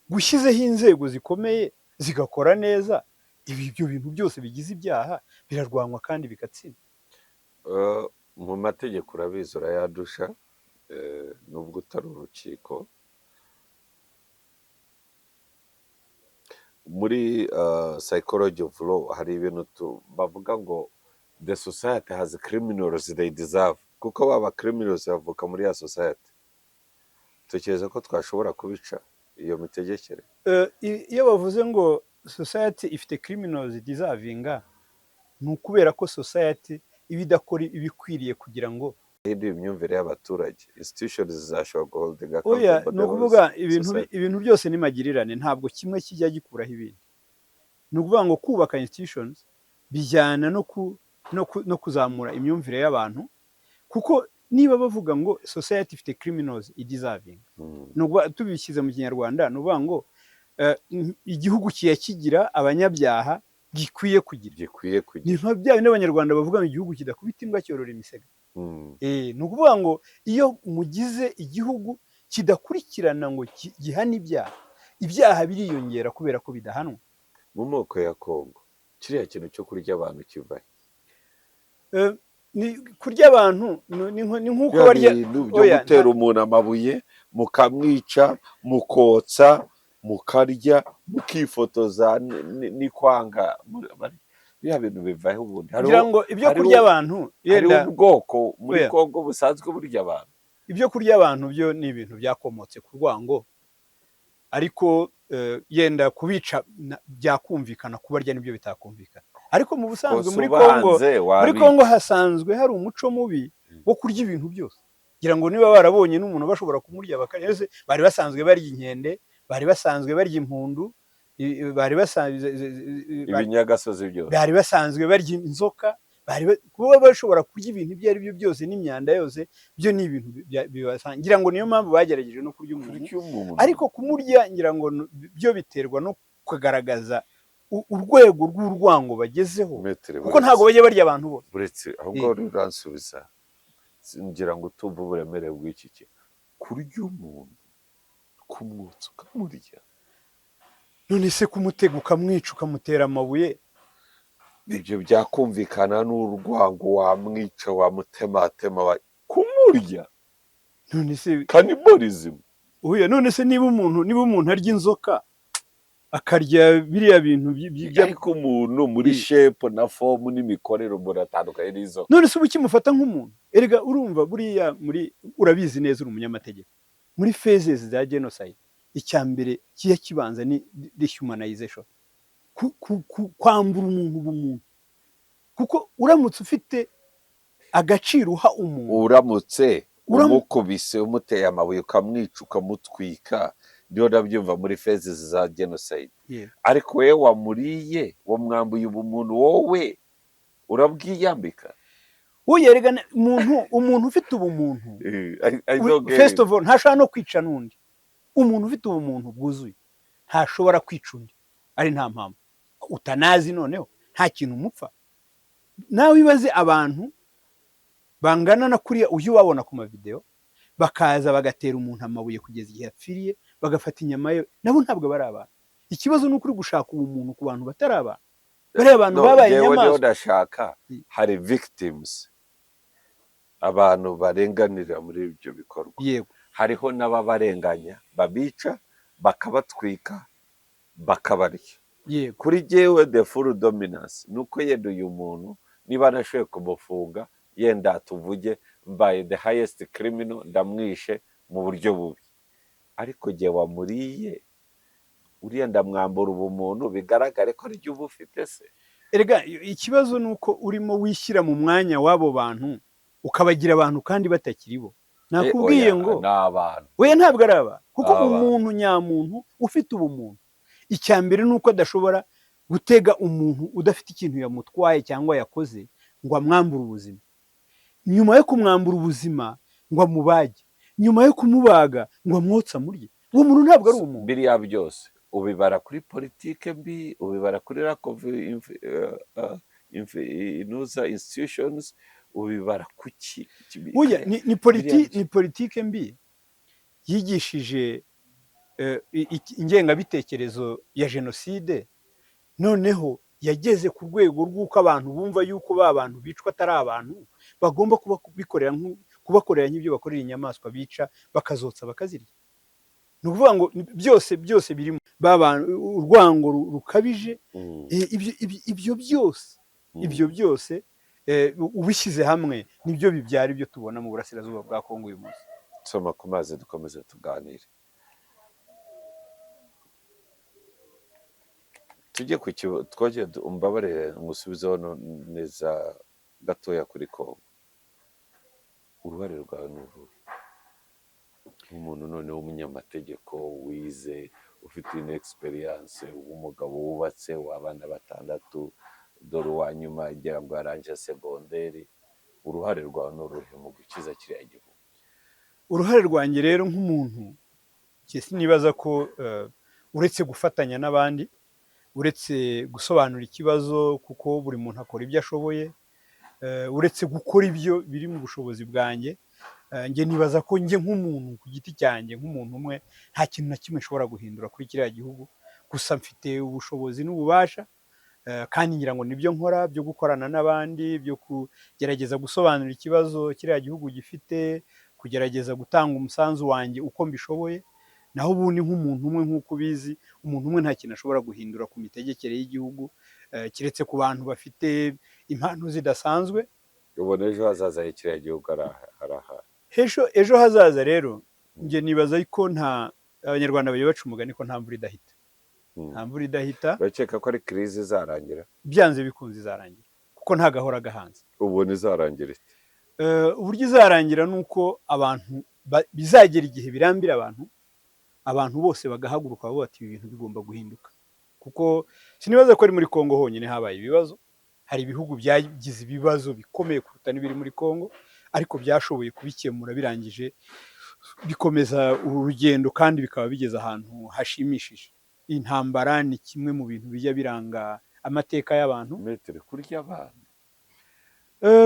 Speaker 2: gushyizeho inzego zikomeye zigakora neza. Ibi ibyo bintu byose bigize ibyaha birarwanywa kandi bigatsinda.
Speaker 1: Mu mategeko urabizi, urayadusha, nubwo utari urukiko. Muri psychology of law hari ibintu bavuga ngo "the society has criminals they deserve", kuko baba criminals bavuka muri ya society. Tekereza ko twashobora kubica iyo mitegekere?
Speaker 2: Iyo bavuze ngo society ifite criminals deserving, ni ukubera ko society iba idakora ibikwiriye kugira ngo
Speaker 1: Ihindura imyumvire y'abaturage, institutions zizashobora guholding
Speaker 2: Oya,
Speaker 1: accountable
Speaker 2: ni
Speaker 1: the whole
Speaker 2: ukuvuga ibintu
Speaker 1: society.
Speaker 2: Ibintu byose ni magirirane, ntabwo kimwe kijya gikuraho ibindi. Ni ukuvuga ngo kubaka institutions bijyana no kuzamura imyumvire y'abantu, kuko niba bavuga ngo society ifite criminals deserving, ni ukuvuga, tubishyize mu Kinyarwanda, ni ukuvuga ngo igihugu kiya kigira abanyabyaha gikwiye kugira.
Speaker 1: Gikwiye
Speaker 2: Ni
Speaker 1: kugira.
Speaker 2: nka bya bindi Abanyarwanda bavuga ngo igihugu kidakubita imbwa cyorora imisega. Ni ukuvuga ngo iyo mugize igihugu kidakurikirana ngo gihane ibyaha, ibyaha biriyongera kubera ko bidahanwa.
Speaker 1: Mu moko ya Kongo, kiriya kintu cyo kurya abantu kiva he?
Speaker 2: Ni kurya abantu ni nk'uko
Speaker 1: Bya
Speaker 2: barya
Speaker 1: bintu byo
Speaker 2: Oya,
Speaker 1: gutera umuntu amabuye, mukamwica, mukotsa, mukarya, mukifotoza n'ikwanga, biriya bintu bivahe ubundi?
Speaker 2: Ngira
Speaker 1: Hariho
Speaker 2: ngo ibyo
Speaker 1: hariho
Speaker 2: kurya abantu
Speaker 1: hariho
Speaker 2: yenda
Speaker 1: ubwoko muri
Speaker 2: Oya.
Speaker 1: Kongo busanzwe burya abantu.
Speaker 2: Ibyo kurya abantu byo ni ibintu byakomotse ku rwango, ariko yenda kubica byakumvikana, kubarya nibyo bitakumvikana. Ariko mu busanzwe
Speaker 1: Kose
Speaker 2: muri Kongo,
Speaker 1: ubanze
Speaker 2: muri
Speaker 1: wabica.
Speaker 2: Kongo hasanzwe hari umuco mubi wo kurya ibintu byose. Ngira ngo niba barabonye n'umuntu bashobora kumurya bakarya. Ese bari basanzwe barya inkende, bari basanzwe barya impundu, bari basanzwe
Speaker 1: Ibinyagasozi byose.
Speaker 2: bari basanzwe barya inzoka, kuba bashobora kurya ibintu ibyo ari byo byose n'imyanda yose, byo ni ibintu bibasanga. Ngira ngo niyo mpamvu bagerageje no kurya umuntu.
Speaker 1: Kurya umuntu.
Speaker 2: Ariko kumurya, ngira ngo byo biterwa no kugaragaza urwego rw'urwango bagezeho,
Speaker 1: Maître,
Speaker 2: kuko ntabwo bajya barya abantu bose.
Speaker 1: Buretse ahubwo uransubiza, ngira ngo utumve uburemere bw'iki kintu. Kurya umuntu, kumwotsa ukamurya.
Speaker 2: None se kumutega ukamwica, ukamutera amabuye?
Speaker 1: Ibyo byakumvikana n'urwango, wamwica, wamutematema, kumurya.
Speaker 2: None se
Speaker 1: Cannibalism.
Speaker 2: Oya, none se niba umuntu arya inzoka, akarya biriya bintu
Speaker 1: Ariko umuntu muri shape na form n'imikorere muratandukanye n'izo.
Speaker 2: None se uba ukimufata nk'umuntu? Erega urumva buriya muri, urabizi neza, uri umunyamategeko, muri phases za genocide icya mbere kijya kibanza ni dehumanization, kwambura umuntu ubumuntu, kuko uramutse ufite agaciro uha umuntu
Speaker 1: Uramutse
Speaker 2: Uram-
Speaker 1: umukubise, umuteye amabuye, ukamwica, ukamutwika, Ndiho ndabyumva muri phases za genocide. Ariko wowe wamuriye, wamwambuye ubumuntu, wowe urabwiyambika.
Speaker 2: Uyerega umuntu ufite ubumuntu,
Speaker 1: I don't get
Speaker 2: first
Speaker 1: it.
Speaker 2: of all, ntashobora no kwica n'undi. Umuntu ufite ubumuntu bwuzuye ntashobora kwica undi ari nta mpamvu, utanazi, noneho nta kintu umupfa. Nawe ibaze abantu bangana na kuriya ujya ubabona ku mavideo, bakaza bagatera umuntu amabuye kugeza igihe yapfiriye, bagafata inyama ye. Nabo ntabwo bari abantu. Ikibazo ni uko uri gushaka ubumuntu ku bantu batari abantu, bariya abantu
Speaker 1: No,
Speaker 2: babaye
Speaker 1: njyewe niho
Speaker 2: inyamaswa.
Speaker 1: ndashaka, hari victims, abantu barenganira muri ibyo bikorwa. Hariho n'ababarenganya, babica, bakabatwika, bakabarya. Kuri jyewe the full dominance ni uko yenda uyu muntu niba nashoboye kumufunga, yenda tuvuge mbaye the highest criminal, ndamwishe mu buryo bubi, ariko jye wamuriye uriya ndamwambura ubumuntu, bigaragare ko aribyo uba ufite se.
Speaker 2: Erega ikibazo ni uko urimo wishyira mu mwanya w'abo bantu, ukabagira abantu kandi batakiri bo. Nakubwiye
Speaker 1: Oya,
Speaker 2: ngo
Speaker 1: ni abantu.
Speaker 2: Oya, ntabwo ari abantu, kuko
Speaker 1: Abantu.
Speaker 2: umuntu nyamuntu ufite ubumuntu, icya mbere ni uko adashobora gutega umuntu udafite ikintu yamutwaye cyangwa yakoze ngo amwambure ubuzima, nyuma yo kumwambura ubuzima ngo amubage, nyuma yo kumubaga ngo amwotse amurye. Uwo muntu ntabwo ari umuntu.
Speaker 1: Biriya byose ubibara kuri politike mbi, ubibara kuri lack of inuza institutions, ubibara kuki?
Speaker 2: Burya
Speaker 1: Biriya
Speaker 2: ni politike mbi yigishije ingengabitekerezo ya jenoside, noneho yageze ku rwego rw'uko abantu bumva yuko ba bantu bicwa atari abantu, bagomba kuba kubikorera kubakorera nk'ibyo bakorera inyamaswa bica, bakazotsa, bakazirya. Ni ukuvuga ngo byose byose birimo ba bantu, urwango rukabije. Ibyo byose, ibyo byose ubishyize hamwe nibyo bibyara ibyo tubona mu burasirazuba bwa Kongo uyu munsi.
Speaker 1: Soma ku mazi, dukomeze tuganire. Tujye ku kibazo twongere, umbabarire ngusubizeho neza gatoya kuri Kongo. Uruhare rwawe ni uruhe nk'umuntu noneho w'umunyamategeko wize, ufite ino experience, w'umugabo wubatse, w'abana batandatu, dore uwa nyuma ngira ngo yarangije segonderi? Uruhare rwawe ni uruhe mu gukiza kiriya gihugu?
Speaker 2: Uruhare rwanjye rero nk'umuntu, njye sinibaza ko uretse gufatanya n'abandi, uretse gusobanura ikibazo, kuko buri muntu akora ibyo ashoboye, uretse gukora ibyo biri mu bushobozi bwanjye, njye nibaza ko njye nk'umuntu ku giti cyanjye, nk'umuntu umwe, nta kintu na kimwe nshobora guhindura kuri kiriya gihugu. Gusa mfite ubushobozi n'ububasha, kandi ngira ngo nibyo nkora byo gukorana n'abandi, byo kugerageza gusobanura ikibazo kiriya gihugu gifite, kugerageza gutanga umusanzu wanjye uko mbishoboye. Naho ubundi nk'umuntu umwe, nk'uko ubizi, umuntu umwe nta kintu ashobora guhindura ku mitegekere y'igihugu, keretse ku bantu bafite impano zidasanzwe.
Speaker 1: Ubona ejo hazaza h'kiriya gihugu ari aha?
Speaker 2: Ejo hazaza rero, njye nibaza ko nta, Abanyarwanda bajya baca umugani ko nta mvura idahita. Nta mvura idahita.
Speaker 1: Urakeka ko ari crise izarangira?
Speaker 2: Byanze bikunze izarangira, kuko nta gahora gahanze.
Speaker 1: Ubona izarangira ite?
Speaker 2: Uburyo izarangira ni uko abantu bizagera igihe birambira abantu, abantu bose bagahaguruka bavuga bati: "Ibi bintu bigomba guhinduka." Kuko sinibaza ko ari muri Kongo honyine habaye ibibazo. Hari ibihugu byagize ibibazo bikomeye kuruta n'ibiri muri Kongo, ariko byashoboye kubikemura, birangije bikomeza urugendo kandi bikaba bigeze ahantu hashimishije. Intambara ni kimwe mu bintu bijya biranga amateka y'abantu.
Speaker 1: Maître, kurya abantu.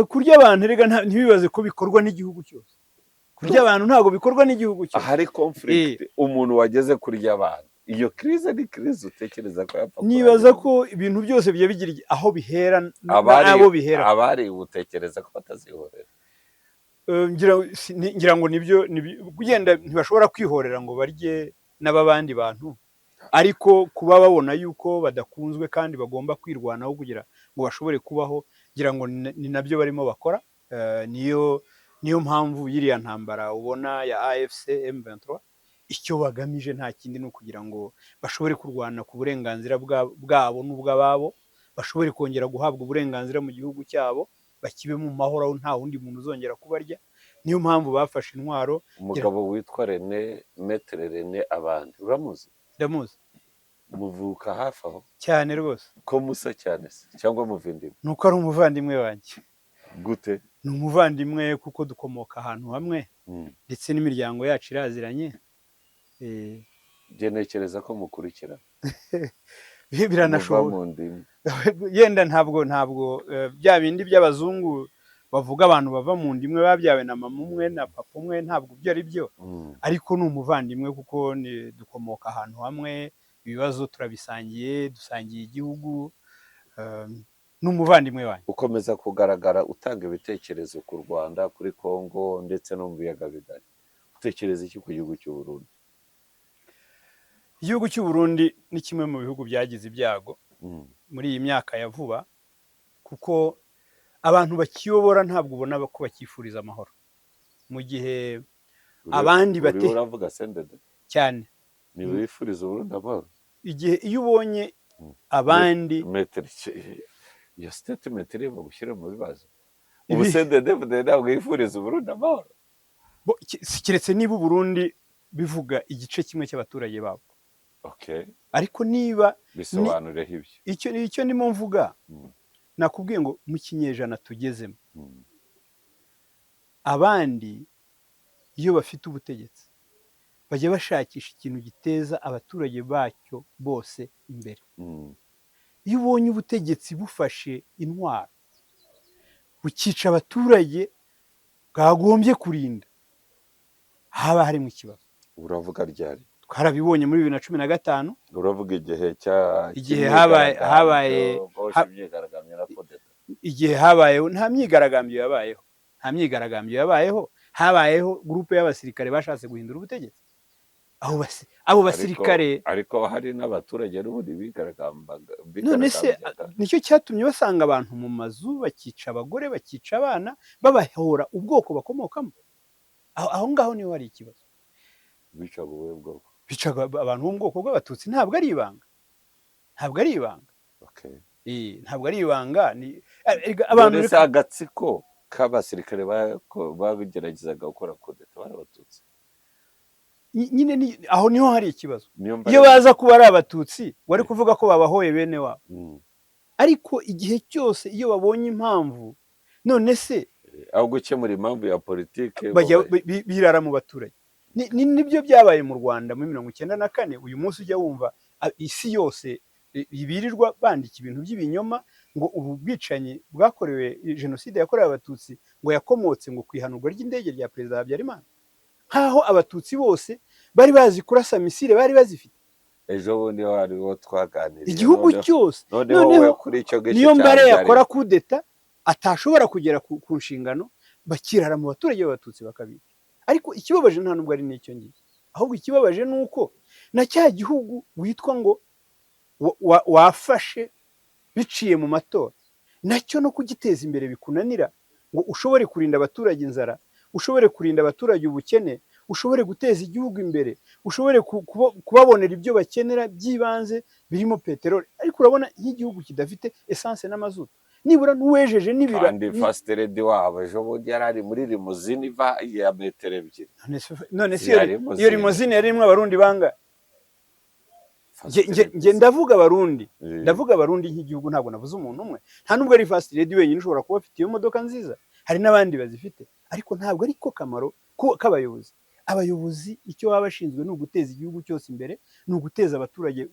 Speaker 2: Kurya abantu erega ntibibaze ko bikorwa n'igihugu cyose. Kurya abantu ntabwo bikorwa n'igihugu cyose.
Speaker 1: Ahari conflict, umuntu wageze kurya abantu, iyo crise ni crise utekereza ko yapfa
Speaker 2: Nibaza
Speaker 1: kurangira?
Speaker 2: ko ibintu byose bijya bigira aho bihera
Speaker 1: Abari
Speaker 2: n'abo bihera.
Speaker 1: Abari utekereza ko batazihorera?
Speaker 2: Ngira ngo nibyo kugenda ntibashobora kwihorera ngo barye n'ababandi bantu, ariko kuba babona yuko badakunzwe kandi bagomba kwirwanaho kugira ngo bashobore kubaho, ngira ngo ni nabyo barimo bakora. Niyo mpamvu y'iriya ntambara ubona ya AFC M23. Icyo bagamije nta kindi, ni ukugira ngo bashobore kurwana ku burenganzira bwabo n'ubw'ababo, bashobore kongera guhabwa uburenganzira mu gihugu cyabo, bakibe mu mahoro aho nta wundi muntu uzongera kubarya. Niyo mpamvu bafashe intwaro.
Speaker 1: Umugabo witwa René, Maître René Abandi, uramuzi?
Speaker 2: Ndamuzi.
Speaker 1: Muvuka hafi aho?
Speaker 2: Cyane rwose.
Speaker 1: Ko musa cyane se, cyangwa muvindimwe?
Speaker 2: Ni uko ari umuvandimwe wanjye.
Speaker 1: Gute?
Speaker 2: Ni umuvandimwe kuko dukomoka ahantu hamwe, ndetse n'imiryango yacu iraziranye.
Speaker 1: Njye ntekereza ko mukurikira
Speaker 2: Biranashoboka.
Speaker 1: Muva mu ndimi.
Speaker 2: Yenda ntabwo bya bindi by'abazungu bavuga, abantu bava mu nda imwe babyawe na mama umwe na papa umwe, ntabwo ibyo ari byo. Ariko ni umuvandimwe kuko dukomoka ahantu hamwe, ibibazo turabisangiye, dusangiye igihugu, ni umuvandimwe wanjye.
Speaker 1: Ukomeza kugaragara utanga ibitekerezo ku Rwanda, kuri Congo ndetse no mu biyaga bigari. Utekereza iki ku gihugu cy'u Burundi?
Speaker 2: Igihugu cy'u Burundi ni kimwe mu bihugu byagize ibyago muri iyi myaka ya vuba, kuko abantu bakiyobora ntabwo ubona ko bakifuriza amahoro, mu gihe abandi
Speaker 1: Uriho uravuga CNDD?
Speaker 2: Cyane.
Speaker 1: Ntibifuriza Uburundi amahoro?
Speaker 2: Igihe iyo ubonye abandi
Speaker 1: Maître, iyo statement irimo gushyira mu bibazo. Ubu CNDD ntabwo yifuriza Uburundi amahoro?
Speaker 2: Keretse niba Uburundi bivuga igice kimwe cy'abaturage babo. Ariko niba
Speaker 1: Bisobanureho ibyo.
Speaker 2: Icyo ndimo mvuga, nakubwiye ngo mu kinyejana tugezemo, abandi iyo bafite ubutegetsi bajya bashakisha ikintu giteza abaturage bacyo bose imbere. Iyo ubonye ubutegetsi bufashe intwaro bukica abaturage bwagombye kurinda, haba harimo ikibazo.
Speaker 1: Uravuga ryari?
Speaker 2: Twarabibonye muri 2015.
Speaker 1: Uravuga igihe cya
Speaker 2: Igihe habaye
Speaker 1: imyigaragambyo na kudeta?
Speaker 2: Igihe habayeho, nta myigaragambyo yabayeho, nta myigaragambyo yabayeho. Habayeho groupe y'abasirikare bashatse guhindura ubutegetsi. Abo basirikare
Speaker 1: Ariko hari n'abaturage n'ubundi bigaragambyaga.
Speaker 2: None se
Speaker 1: Bigaragambyaga.
Speaker 2: nicyo cyatumye basanga abantu mu mazu, bakica abagore, bakica abana, babahora ubwoko bakomokamo? Aho ngaho niho hari ikibazo.
Speaker 1: Bicaga ubuhe bwoko?
Speaker 2: Bicaga abantu bo mu bwoko bw'Abatutsi. Ntabwo ari ibanga, ntabwo ari ibanga. Ntabwo ari ibanga, ni erega abantu
Speaker 1: None se agatsiko k'abasirikare bageragezaga gukora kudeta bari Abatutsi?
Speaker 2: Nyine aho niho hari ikibazo.
Speaker 1: Niyo
Speaker 2: Iyo baza kuba ari Abatutsi, wari kuvuga ko babahoye bene wabo. Ariko igihe cyose iyo babonye impamvu, none se
Speaker 1: Aho gukemura impamvu ya politike
Speaker 2: bajya birara mu baturage. Nibyo byabaye mu Rwanda muri 94. Uyu munsi ujya wumva isi yose birirwa bandika ibintu by'ibinyoma ngo ubu bwicanyi bwakorewe, jenoside yakorewe Abatutsi, ngo yakomotse ngo ku ihanurwa ry'indege rya Perezida Habyarimana, nk'aho Abatutsi bose bari bazi kurasa missile, bari bazifite.
Speaker 1: Ejo bundi hariho twaganiriye.
Speaker 2: Igihugu cyose.
Speaker 1: Noneho
Speaker 2: Noneho
Speaker 1: wowe kuri icyo ngicyo
Speaker 2: niyo
Speaker 1: cya
Speaker 2: mbare
Speaker 1: Habyarimana.
Speaker 2: yakora kudeta atashobora kugera ku nshingano, bakirara mu baturage b'Abatutsi bakabica. Ariko ikibabaje nta nubwo ari n'icyo ngicyo, ahubwo ikibabaje ni uko na cya gihugu witwa ngo wafashe biciye mu matora, nacyo no kugiteza imbere bikunanira, ngo ushobore kurinda abaturage inzara, ushobore kurinda abaturage ubukene, ushobore guteza igihugu imbere, ushobore kubabonera ibyo bakenera by'ibanze birimo peteroli. Ariko urabona nk'igihugu kidafite essence n'amazutu, nibura n'uwejeje n'ibira
Speaker 1: Kandi first lady wabo ejo bundi yari ari muri limousine iva ya metero 2.
Speaker 2: None se iyo
Speaker 1: Ya limousine.
Speaker 2: Iyo limousine yari irimo Abarundi bangahe?
Speaker 1: First lady.
Speaker 2: Nge ndavuga Abarundi, ndavuga Abarundi nk'igihugu, ntabwo navuze umuntu umwe. Nta nubwo ari first lady wenyine ushobora kuba afite iyo modoka nziza, hari n'abandi bazifite, ariko ntabwo ari ko kamaro k'abayobozi. Abayobozi icyo baba bashinzwe ni uguteza igihugu cyose imbere, ni uguteza abaturage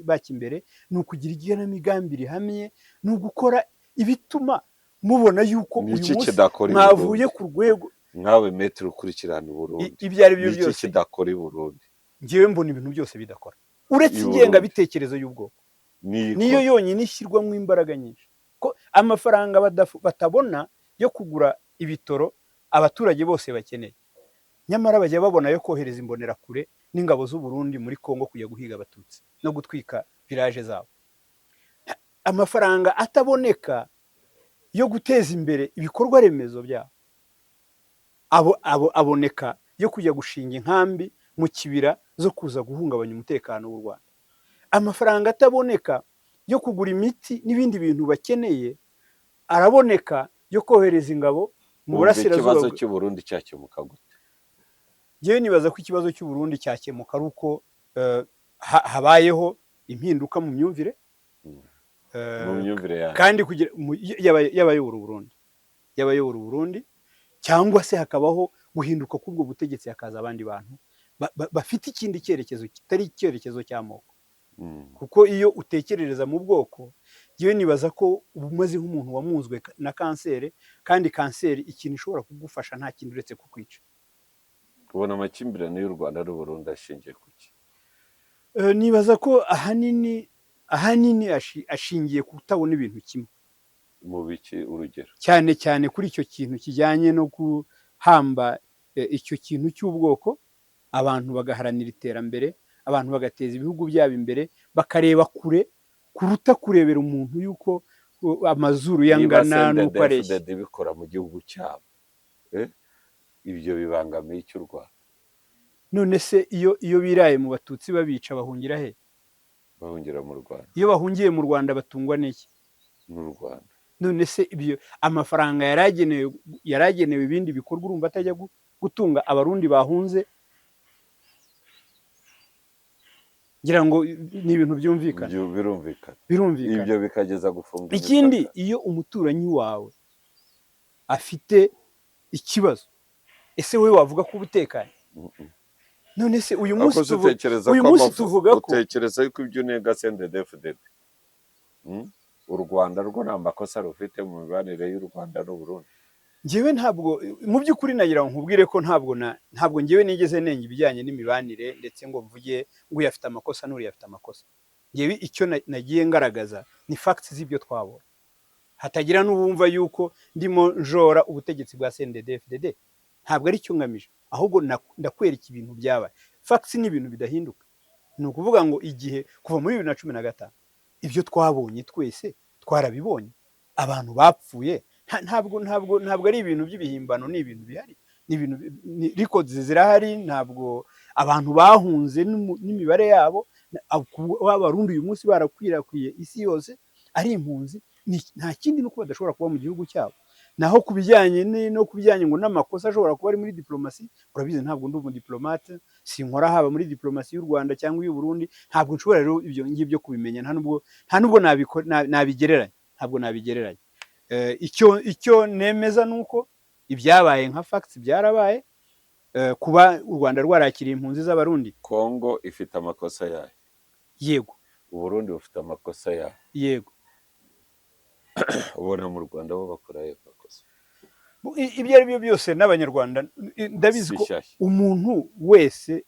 Speaker 2: bacyo imbere, ni ukugira igenamigambi rihamye, ni ugukora ibituma mubona yuko
Speaker 1: Ni
Speaker 2: uyu
Speaker 1: iki
Speaker 2: munsi
Speaker 1: kidakora i
Speaker 2: mwavuye
Speaker 1: Burundi?
Speaker 2: ku rwego
Speaker 1: Nkawe Maître ukurikirana Uburundi,
Speaker 2: ibyo ari byo
Speaker 1: ni iki
Speaker 2: byose.
Speaker 1: kidakora i Burundi?
Speaker 2: Ngewe mbona ibintu byose bidakora uretse
Speaker 1: I Burundi.
Speaker 2: ingengabitekerezo y'ubwoko.
Speaker 1: Niyo
Speaker 2: Niyo yonyine ishyirwamo imbaraga nyinshi, ko amafaranga batabona yo kugura ibitoro abaturage bose bakeneye, nyamara bajya babona yo kohereza imbonerakure n'ingabo z'u Burundi muri Kongo kujya guhiga Abatutsi no gutwika village zabo. Amafaranga ataboneka yo guteza imbere ibikorwa remezo byabo, abo aboneka yo kujya gushinga inkambi mu kibira zo kuza guhungabanya umutekano w'u Rwanda. Amafaranga ataboneka yo kugura imiti n'ibindi bintu bakeneye, araboneka yo kohereza ingabo Mu
Speaker 1: Wumva
Speaker 2: burasirazuba
Speaker 1: ikibazo cy'u Burundi cyakemuka gute?
Speaker 2: Njyewe nibaza ko ikibazo cy'u Burundi cyakemuka ari uko habayeho impinduka mu myumvire.
Speaker 1: Mu myumvire yawe?
Speaker 2: Kandi kugira y'abayobora u Burundi, y'abayobora u Burundi, cyangwa se hakabaho guhinduka k'ubwo butegetsi, hakaza abandi bantu bafite ikindi cyerekezo kitari icyerekezo cy'amoko. Kuko iyo utekerereza mu bwoko, yewe, nibaza ko uba umeze nk'umuntu wamunzwe na kanseri, kandi kanseri ikintu ishobora kugufasha nta kindi uretse kukwica.
Speaker 1: Ubona amakimbirane y'u Rwanda n'u Burundi ashingiye ku ki?
Speaker 2: Nibaza ko ahanini ashingiye ku kutabona ibintu kimwe.
Speaker 1: Mu biki, urugero?
Speaker 2: Cyane cyane kuri icyo kintu kijyanye no guhamba icyo kintu cy'ubwoko, abantu bagaharanira iterambere, abantu bagateza ibihugu byabo imbere, bakareba kure kuruta kurebera umuntu yuko amazuru
Speaker 1: Niba
Speaker 2: yangana n'uko areshya.
Speaker 1: CNDD-FDD bikora mu gihugu cyabo, ibyo bibangamiye icy'u Rwanda?
Speaker 2: None se iyo biraye mu Batutsi babica, bahungira he?
Speaker 1: Bahungira mu Rwanda.
Speaker 2: Iyo bahungiye mu Rwanda batungwa n'iki?
Speaker 1: N'u Rwanda.
Speaker 2: None se ibyo amafaranga yaragenewe ibindi bikorwa, urumva atajya gutunga Abarundi bahunze? Ngira ngo ni ibintu byumvikana.
Speaker 1: Ibyo birumvikana.
Speaker 2: Birumvikana.
Speaker 1: Ibyo bikageza gufunga
Speaker 2: Ikindi,
Speaker 1: imipaka.
Speaker 2: iyo umuturanyi wawe afite ikibazo, ese wowe wavuga ko uba utekanye? None se uyu munsi
Speaker 1: Ariko se utekereza
Speaker 2: uyu
Speaker 1: ko
Speaker 2: munsi tuvuga ko
Speaker 1: utekereza yuko ibyo unenga CNDD-FDD, u Rwanda rwo nta makosa rufite mu mibanire y'u Rwanda n'u Burundi?
Speaker 2: Njyewe ntabwo, mu by'ukuri nagira ngo nkubwire ko ntabwo njyewe nigeze nenga ibijyanye n'imibanire, ndetse ngo mvuge ngo uyu afite amakosa n'uriya afite amakosa. Njyewe icyo nagiye ngaragaza ni facts z'ibyo twabonye, hatagira n'uwumva yuko ndimo njora ubutegetsi bwa CNDD-FDD. Ntabwo ari cyo ngamije, ahubwo ndakwereka ibintu byabaye. Facts ni ibintu bidahinduka. Ni ukuvuga ngo igihe kuva muri 2015, ibyo twabonye twese twarabibonye, abantu bapfuye. Ntabwo ari ibintu by'ibihimbano, ni ibintu bihari, ni ibintu records zirahari. Ntabwo abantu bahunze n'imibare yabo, Abarundi uyu munsi barakwirakwiye isi yose ari impunzi, nta kindi nuko badashobora kuba mu gihugu cyabo. Naho ku bijyanye no ku bijyanye ngo n'amakosa ashobora kuba ari muri diplomasi, urabizi ntabwo ndi umudiplomate, sinkora haba muri diplomasi y'u Rwanda cyangwa iy'u Burundi. Ntabwo nshobora rero ibyo ngibyo kubimenya, nta nubwo nabigereranya, ntabwo nabigereranya. Icyo nemeza ni uko ibyabaye nka facts byarabaye. Kuba u Rwanda rwarakiriye impunzi z'Abarundi.
Speaker 1: Kongo ifite amakosa yayo?
Speaker 2: Yego.
Speaker 1: Uburundi bufite amakosa yayo?
Speaker 2: Yego.
Speaker 1: Ubona mu Rwanda bo bakora ayo makosa?
Speaker 2: Ibyo ari byo byose n'Abanyarwanda ndabizi
Speaker 1: Si
Speaker 2: ko
Speaker 1: shyashya.
Speaker 2: umuntu wese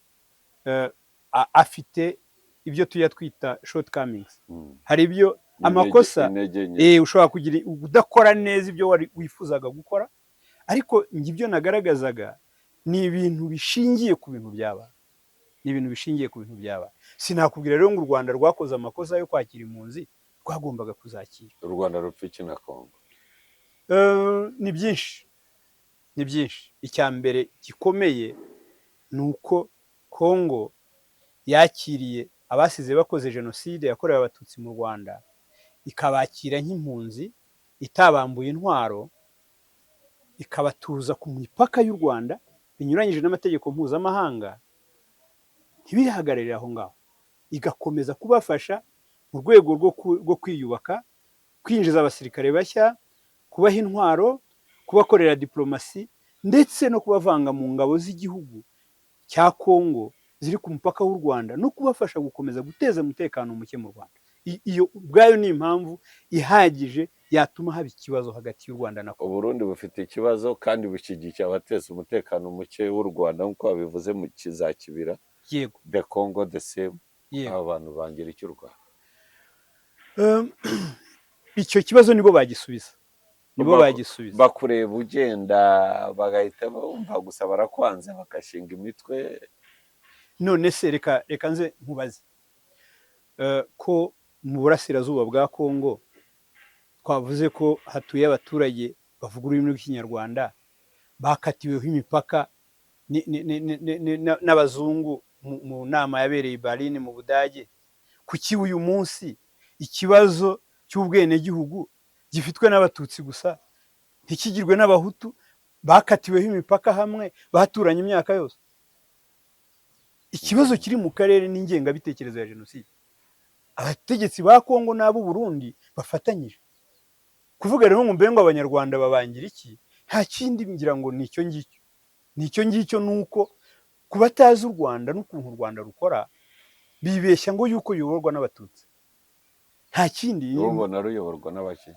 Speaker 2: afite ibyo tujya twita shortcomings. Hari ibyo amakosa,
Speaker 1: Intege nke.
Speaker 2: Ushobora kugira udakora neza ibyo wari wifuzaga gukora, ariko njye ibyo nagaragazaga ni ibintu bishingiye ku bintu byabaye, ni ibintu bishingiye ku bintu byabaye. Sinakubwira rero ngo u Rwanda rwakoze amakosa yo kwakira impunzi, rwagombaga kuzakira.
Speaker 1: U Rwanda rupfa iki na Kongo?
Speaker 2: Ni byinshi, ni byinshi. Icya mbere gikomeye ni uko Kongo yakiriye abasize bakoze jenoside yakorewe Abatutsi mu Rwanda, ikabakira nk'impunzi, itabambuye intwaro, ikabatuza ku mipaka y'u Rwanda binyuranyije n'amategeko mpuzamahanga. Ntibihagararire aho ngaho, igakomeza kubafasha mu rwego rwo kwiyubaka, kwinjiza abasirikare bashya, kubaha intwaro, kubakorera diplomasi, ndetse no kubavanga mu ngabo z'igihugu cya Kongo ziri ku mupaka w'u Rwanda, no kubafasha gukomeza guteza umutekano muke mu Rwanda. Iyo ubwayo ni impamvu ihagije yatuma haba ikibazo hagati y'u Rwanda na Kongo.
Speaker 1: Uburundi bufite ikibazo kandi bushyigikiye abateza umutekano muke w'u Rwanda, nk'uko babivuze mu kizakibira.
Speaker 2: Yego.
Speaker 1: The Congo the same.
Speaker 2: Yego.
Speaker 1: Aba bantu bangira icyo u Rwanda?
Speaker 2: Icyo kibazo nibo bagisubiza, nibo bagisubiza.
Speaker 1: Bakureba ugenda bagahita bumva gusa barakwanze, bagashinga imitwe.
Speaker 2: None se reka nze nkubaze, ko mu burasirazuba bwa Kongo twavuze ko hatuye abaturage bavuga ururimi rw'Ikinyarwanda, bakatiweho imipaka n'abazungu mu nama yabereye i Berlin mu Budage, kuki uyu munsi ikibazo cy'ubwenegihugu gifitwe n'Abatutsi gusa, ntikigirwe n'Abahutu? Bakatiweho imipaka hamwe, baturanye imyaka yose. Ikibazo kiri mu karere ni ingengabitekerezo ya jenoside. Abategetsi ba Kongo n'ab'u Burundi bafatanyije kuvuga rero ngo mbe ngo Abanyarwanda babangira iki? Nta kindi, ngira ngo ni icyo ngicyo, ni icyo ngicyo. Ni uko ku batazi u Rwanda n'ukuntu u Rwanda rukora, bibeshya ngo yuko ruyoborwa n'Abatutsi, nta kindi.
Speaker 1: Wowe ubona ruyoborwa n'abaki?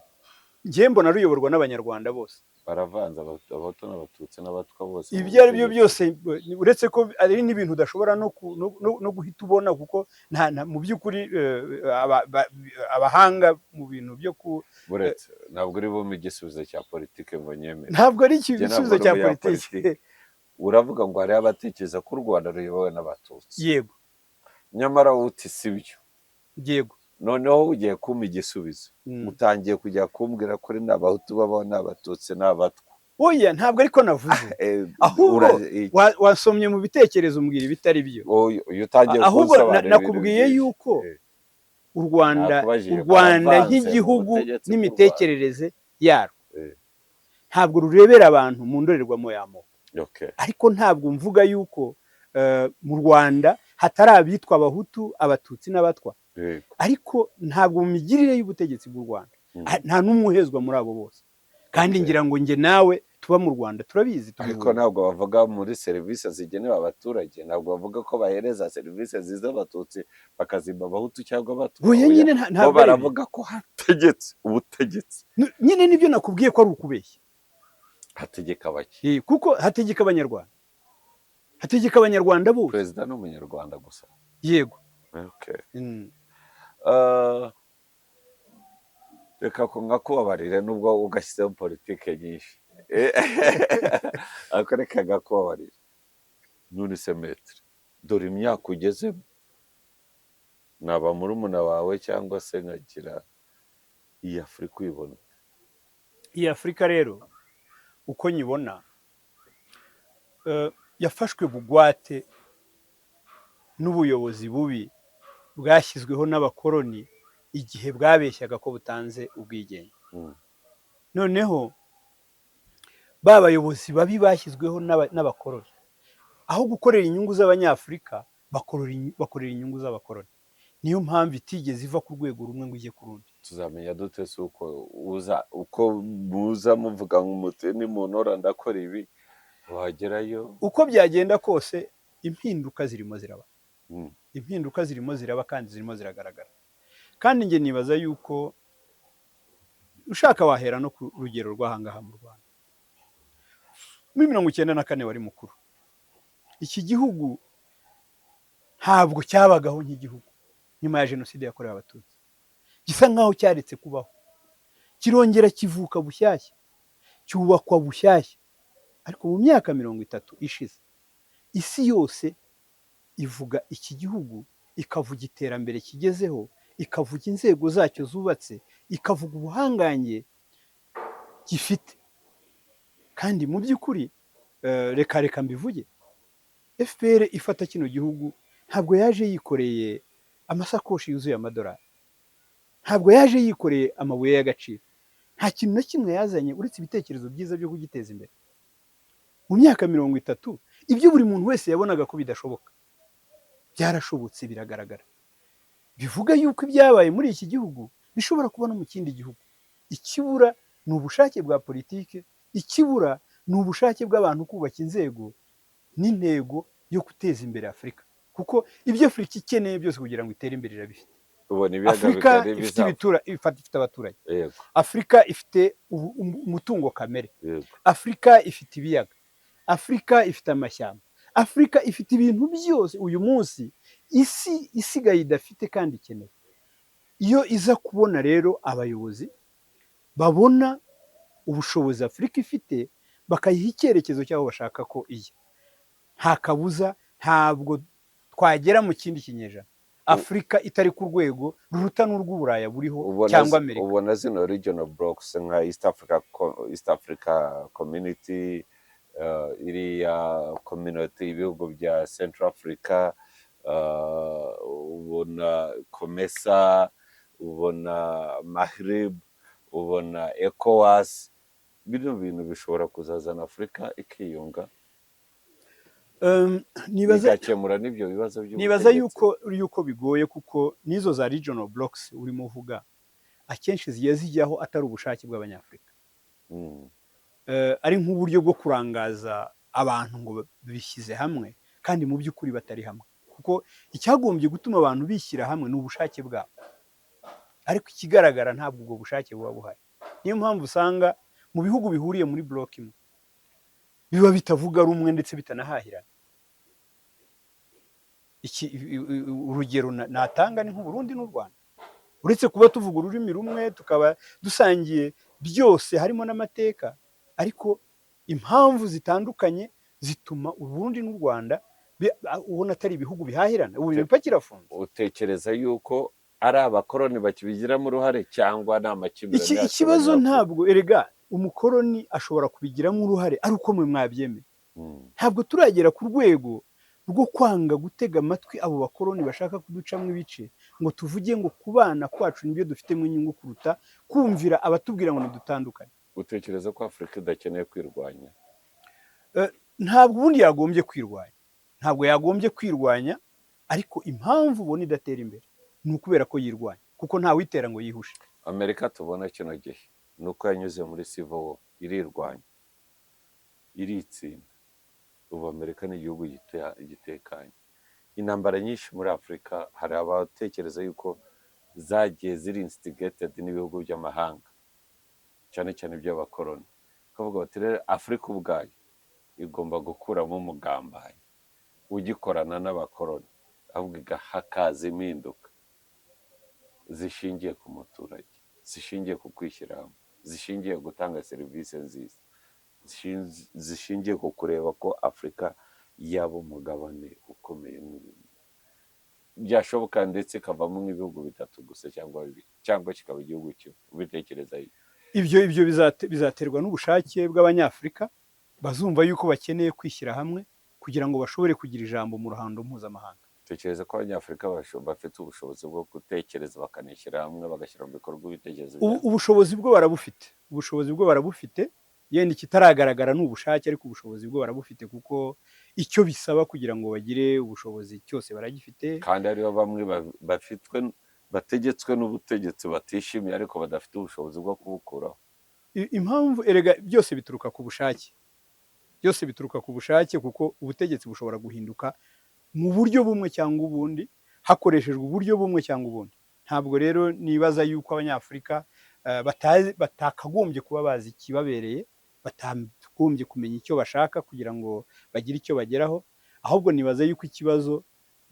Speaker 2: Njye mbona ruyoborwa n'Abanyarwanda bose.
Speaker 1: Baravanze, Abahutu n'Abatutsi n'Abatwa bose mu
Speaker 2: Ibyo ari byo
Speaker 1: butegetsi.
Speaker 2: byose, uretse ko ari n'ibintu udashobora no guhita ubona, kuko mu by'ukuri abahanga mu bintu byo ku
Speaker 1: Buretse, ntabwo uri bumpe igisubizo cya politike ngo nyemere.
Speaker 2: Ntabwo ari
Speaker 1: Njye ntabwo
Speaker 2: igisubizo
Speaker 1: ndi
Speaker 2: cya
Speaker 1: umunyapolitike.
Speaker 2: politiki.
Speaker 1: Uravuga ngo hariho abatekereza ko u Rwanda ruyobowe n'Abatutsi,
Speaker 2: Yego.
Speaker 1: nyamara wowe uti si byo.
Speaker 2: Yego.
Speaker 1: Noneho ugiye kumpa igisubizo, utangiye kujya kumbwira ko ari n'Abahutu babaho, n'Abatutsi n'Abatwa.
Speaker 2: Oya, ntabwo ariko navuze. Ahubwo wasomye mu bitekerezo, umbwira ibitari byo.
Speaker 1: Iyo utangiye
Speaker 2: Ahubwo
Speaker 1: kunsobanurira ibintu
Speaker 2: nakubwiye
Speaker 1: byinshi.
Speaker 2: yuko u Rwanda,
Speaker 1: Nakubajije,
Speaker 2: u Rwanda
Speaker 1: baravanze mu
Speaker 2: nk'igihugu
Speaker 1: butegetsi bw'u
Speaker 2: n'imitekerereze yarwo, ntabwo rurebera abantu mu ndorerwamo y'amoko. Ariko ntabwo mvuga yuko mu Rwanda hatari abitwa Abahutu, Abatutsi n'Abatwa. Ariko ntabwo mu migirire y'ubutegetsi bw'u Rwanda nta n'umwe uhezwa muri abo bose. Kandi ngira ngo njye nawe tuba mu Rwanda turabizi,
Speaker 1: Ariko
Speaker 2: tubibona.
Speaker 1: ntabwo bavuga muri serivisi zigenewe abaturage, ntabwo bavuga ko bahereza serivisi ziza Abatutsi bakazimba Abahutu cyangwa Abatwa.
Speaker 2: Oya.
Speaker 1: Oya.
Speaker 2: Nyine
Speaker 1: Bo
Speaker 2: ntabwo ari ibyo.
Speaker 1: baravuga ko hategetse ubutegetsi.
Speaker 2: Nyine nibyo nakubwiye ko ari ukubeshya.
Speaker 1: Hategeka bake?
Speaker 2: Kuko hategeka Abanyarwanda, hategeka Abanyarwanda bose.
Speaker 1: Perezida ni Umunyarwanda gusa?
Speaker 2: Yego.
Speaker 1: Okay. Reka ko nkakubabarire nubwo ugashyizemo politike nyinshi, ariko reka ngakubabarire. None se maître, dore imyaka ugezemo, naba murumuna wawe cyangwa se nkagira, iyi Afurika uyibona?
Speaker 2: Iyi Afurika rero uko nyibona, yafashwe bugwate n'ubuyobozi bubi bwashyizweho n'abakoloni igihe bwabeshyaga ko butanze ubwigenge. Noneho ba bayobozi babi bashyizweho n'abakoloni, aho gukorera inyungu z'Abanyafurika, bakorera inyungu z'abakoloni. Niyo mpamvu itigeze iva ku rwego rumwe ngo ijye ku rundi.
Speaker 1: Tuzamenya dute se uko uza, uko muza muvuga ngo umuti nimuntora ndakora ibi, wagerayo?
Speaker 2: Uko byagenda kose, impinduka zirimo ziraba. Impinduka zirimo ziraba kandi zirimo ziragaragara. Kandi njye nibaza yuko ushaka wahera no ku rugero rw'ahangaha mu Rwanda. Muri 94 wari mukuru, iki gihugu ntabwo cyabagaho nk'igihugu. Nyuma ya Jenoside yakorewe Abatutsi gisa nk'aho cyaretse kubaho, kirongera kivuka bushyashya, cyubakwa bushyashya. Ariko mu myaka 30 ishize, isi yose ivuga iki gihugu, ikavuga iterambere kigezeho, ikavuga inzego zacyo zubatse, ikavuga ubuhangange gifite. Kandi mu by'ukuri, reka mbivuge, FPR ifata kino gihugu ntabwo yaje yikoreye amasakoshi yuzuye amadolari, ntabwo yaje yikoreye amabuye y'agaciro, nta kintu na kimwe yazanye uretse ibitekerezo byiza byo kugiteza imbere. Mu myaka 30, ibyo buri muntu wese yabonaga ko bidashoboka byarashobotse, biragaragara. Bivuga yuko ibyabaye muri iki gihugu bishobora kuba no mu kindi gihugu. Ikibura ni ubushake bwa politike, ikibura ni ubushake bw'abantu kubaka inzego n'intego yo guteza imbere Afurika, kuko ibyo Afurika ikeneye byose kugira ngo itere imbere irabifite.
Speaker 1: Ubona ibiyaga
Speaker 2: Afurika
Speaker 1: bigari
Speaker 2: ifite
Speaker 1: bizava
Speaker 2: ibitura, ifite abaturage. Afurika ifite umutungo kamere. Afurika ifite ibiyaga, Afurika ifite amashyamba, Afurika ifite ibintu byose uyu munsi isi isigaye idafite kandi ikeneye. Iyo iza kubona rero abayobozi babona ubushobozi Afurika ifite, bakayiha icyerekezo cy'aho bashaka ko ijya, nta kabuza ntabwo twagera mu kindi kinyejana Afurika itari ku rwego ruruta n'urw'Uburaya buriho
Speaker 1: Ubona
Speaker 2: cyangwa Amerika.
Speaker 1: Ubona zino regional blocks nka East Africa Community, iriya community ibihugu bya Central Africa, ubona COMESA, ubona Maghreb, ubona ECOWAS. Bino bintu bishobora kuzazana Afurika ikiyunga,
Speaker 2: Nibaza
Speaker 1: bigakemura n'ibyo bibazo
Speaker 2: nibaza
Speaker 1: by'ubutegetsi.
Speaker 2: yuko bigoye, kuko n'izo za regional blocks urimo uvuga akenshi zigiye zijyaho atari ubushake bw'Abanyafurika, ari nk'uburyo bwo kurangaza abantu ngo bishyize hamwe, kandi mu by'ukuri batari hamwe, kuko icyagombye gutuma abantu bishyira hamwe ni ubushake bwabo, ariko ikigaragara ntabwo ubwo bushake buba buhari. Niyo mpamvu usanga mu bihugu bihuriye muri bloc imwe biba bitavuga rumwe, ndetse bitanahahirana. Urugero natanga ni nk'Uburundi n'u Rwanda. Uretse kuba tuvuga ururimi rumwe, tukaba dusangiye byose harimo n'amateka, ariko impamvu zitandukanye zituma Uburundi n'u Rwanda ubona atari ibihugu bihahirana. Ubu imipaka irafunze.
Speaker 1: Utekereza yuko ari abakoroni bakibigiramo uruhare cyangwa ni amakimbirane yacu
Speaker 2: Ikibazo
Speaker 1: Abanyafurika?
Speaker 2: ntabwo, erega umukoroni ashobora kubigiramo uruhare ari uko mwe mwabyemeye. Ntabwo turagera ku rwego rwo kwanga gutega amatwi abo bakoroni bashaka kuducamo ibice, ngo tuvuge ngo kubana kwacu nibyo dufitemo inyungu kuruta kumvira abatubwira ngo ntidutandukane.
Speaker 1: Utekereza ko Afurika idakeneye kwirwanya?
Speaker 2: Ntabwo ubundi yagombye kwirwanya, ntabwo yagombye kwirwanya, ariko impamvu ubona idatera imbere ni ukubera ko yirwanya, kuko ntawitera ngo yihushe.
Speaker 1: Amerika tubona kino gihe ni uko yanyuze muri civil war, irirwanya, iritsinda. Ubu Amerika ni igihugu gitekanye. Intambara nyinshi muri Afurika, hari abatekereza yuko zagiye ziri instigated n'ibihugu by'amahanga, cyane cyane iby'abakoroni. Bakavuga bati rero Afurika ubwayo igomba gukuramo umugambanyi ugikorana n'abakoroni, ahubwo hakaza impinduka zishingiye ku muturage, zishingiye ku kwishyira hamwe, zishingiye gutanga serivisi nziza, zishingiye ku kureba ko Afurika yaba umugabane ukomeye byashoboka, ndetse ikavamo nk'ibihugu bitatu gusa cyangwa bibiri, cyangwa kikaba igihugu kimwe. Ubitekereza iki?
Speaker 2: Ibyo bizaterwa n'ubushake bw'Abanyafurika bazumva yuko bakeneye kwishyira hamwe kugira ngo bashobore kugira ijambo mu ruhando mpuzamahanga.
Speaker 1: Tekereza ko Abanyafurika bafite ubushobozi bwo gutekereza, bakanishyira hamwe, bagashyira mu bikorwa ibitekerezo byabo?
Speaker 2: Ubushobozi bwo barabufite, ubushobozi bwo barabufite. Yenda ikitaragaragara ni ubushake, ariko ubushobozi bwo barabufite, kuko icyo bisaba kugira ngo bagire ubushobozi cyose baragifite.
Speaker 1: Kandi hariho bamwe bafitwe, bategetswe n'ubutegetsi batishimiye, ariko badafite ubushobozi bwo kubukuraho.
Speaker 2: Impamvu erega byose bituruka ku bushake, byose bituruka ku bushake, kuko ubutegetsi bushobora guhinduka mu buryo bumwe cyangwa ubundi, hakoreshejwe uburyo bumwe cyangwa ubundi. Ntabwo rero nibaza yuko Abanyafurika batakagombye kuba bazi ikibabereye, batagombye kumenya icyo bashaka kugira ngo bagire icyo bageraho. Ahubwo nibaza yuko ikibazo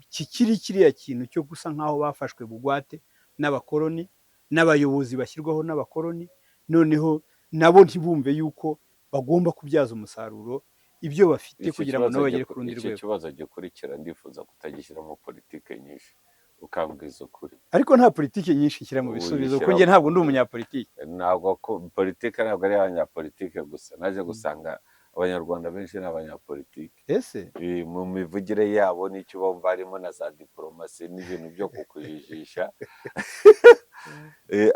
Speaker 2: kikiri kiriya kintu cyo gusa nk'aho bafashwe bugwate n'abakoroni n'abayobozi bashyirwaho n'abakoroni, noneho nabo ntibumve yuko bagomba kubyaza umusaruro ibyo bafite
Speaker 1: Iki
Speaker 2: kugira ngo
Speaker 1: kibazo
Speaker 2: nabo bagere ku rundi
Speaker 1: iki
Speaker 2: rwego.
Speaker 1: kibazo gikurikira ndifuza kutagishyiramo politike nyinshi, ukambwiza ukuri.
Speaker 2: Ariko nta politiki nyinshi nshyira mu bisubizo, kuko njye ntabwo ndi umunyapolitiki.
Speaker 1: Ntabwo ko politike ntabwo ari abanyapolitike gusa. Naje gusanga Abanyarwanda benshi ni abanyapolitike.
Speaker 2: Ese?
Speaker 1: Mu mivugire yabo n'icyo bumva, harimo na za diporomasi n'ibintu byo kukujijisha.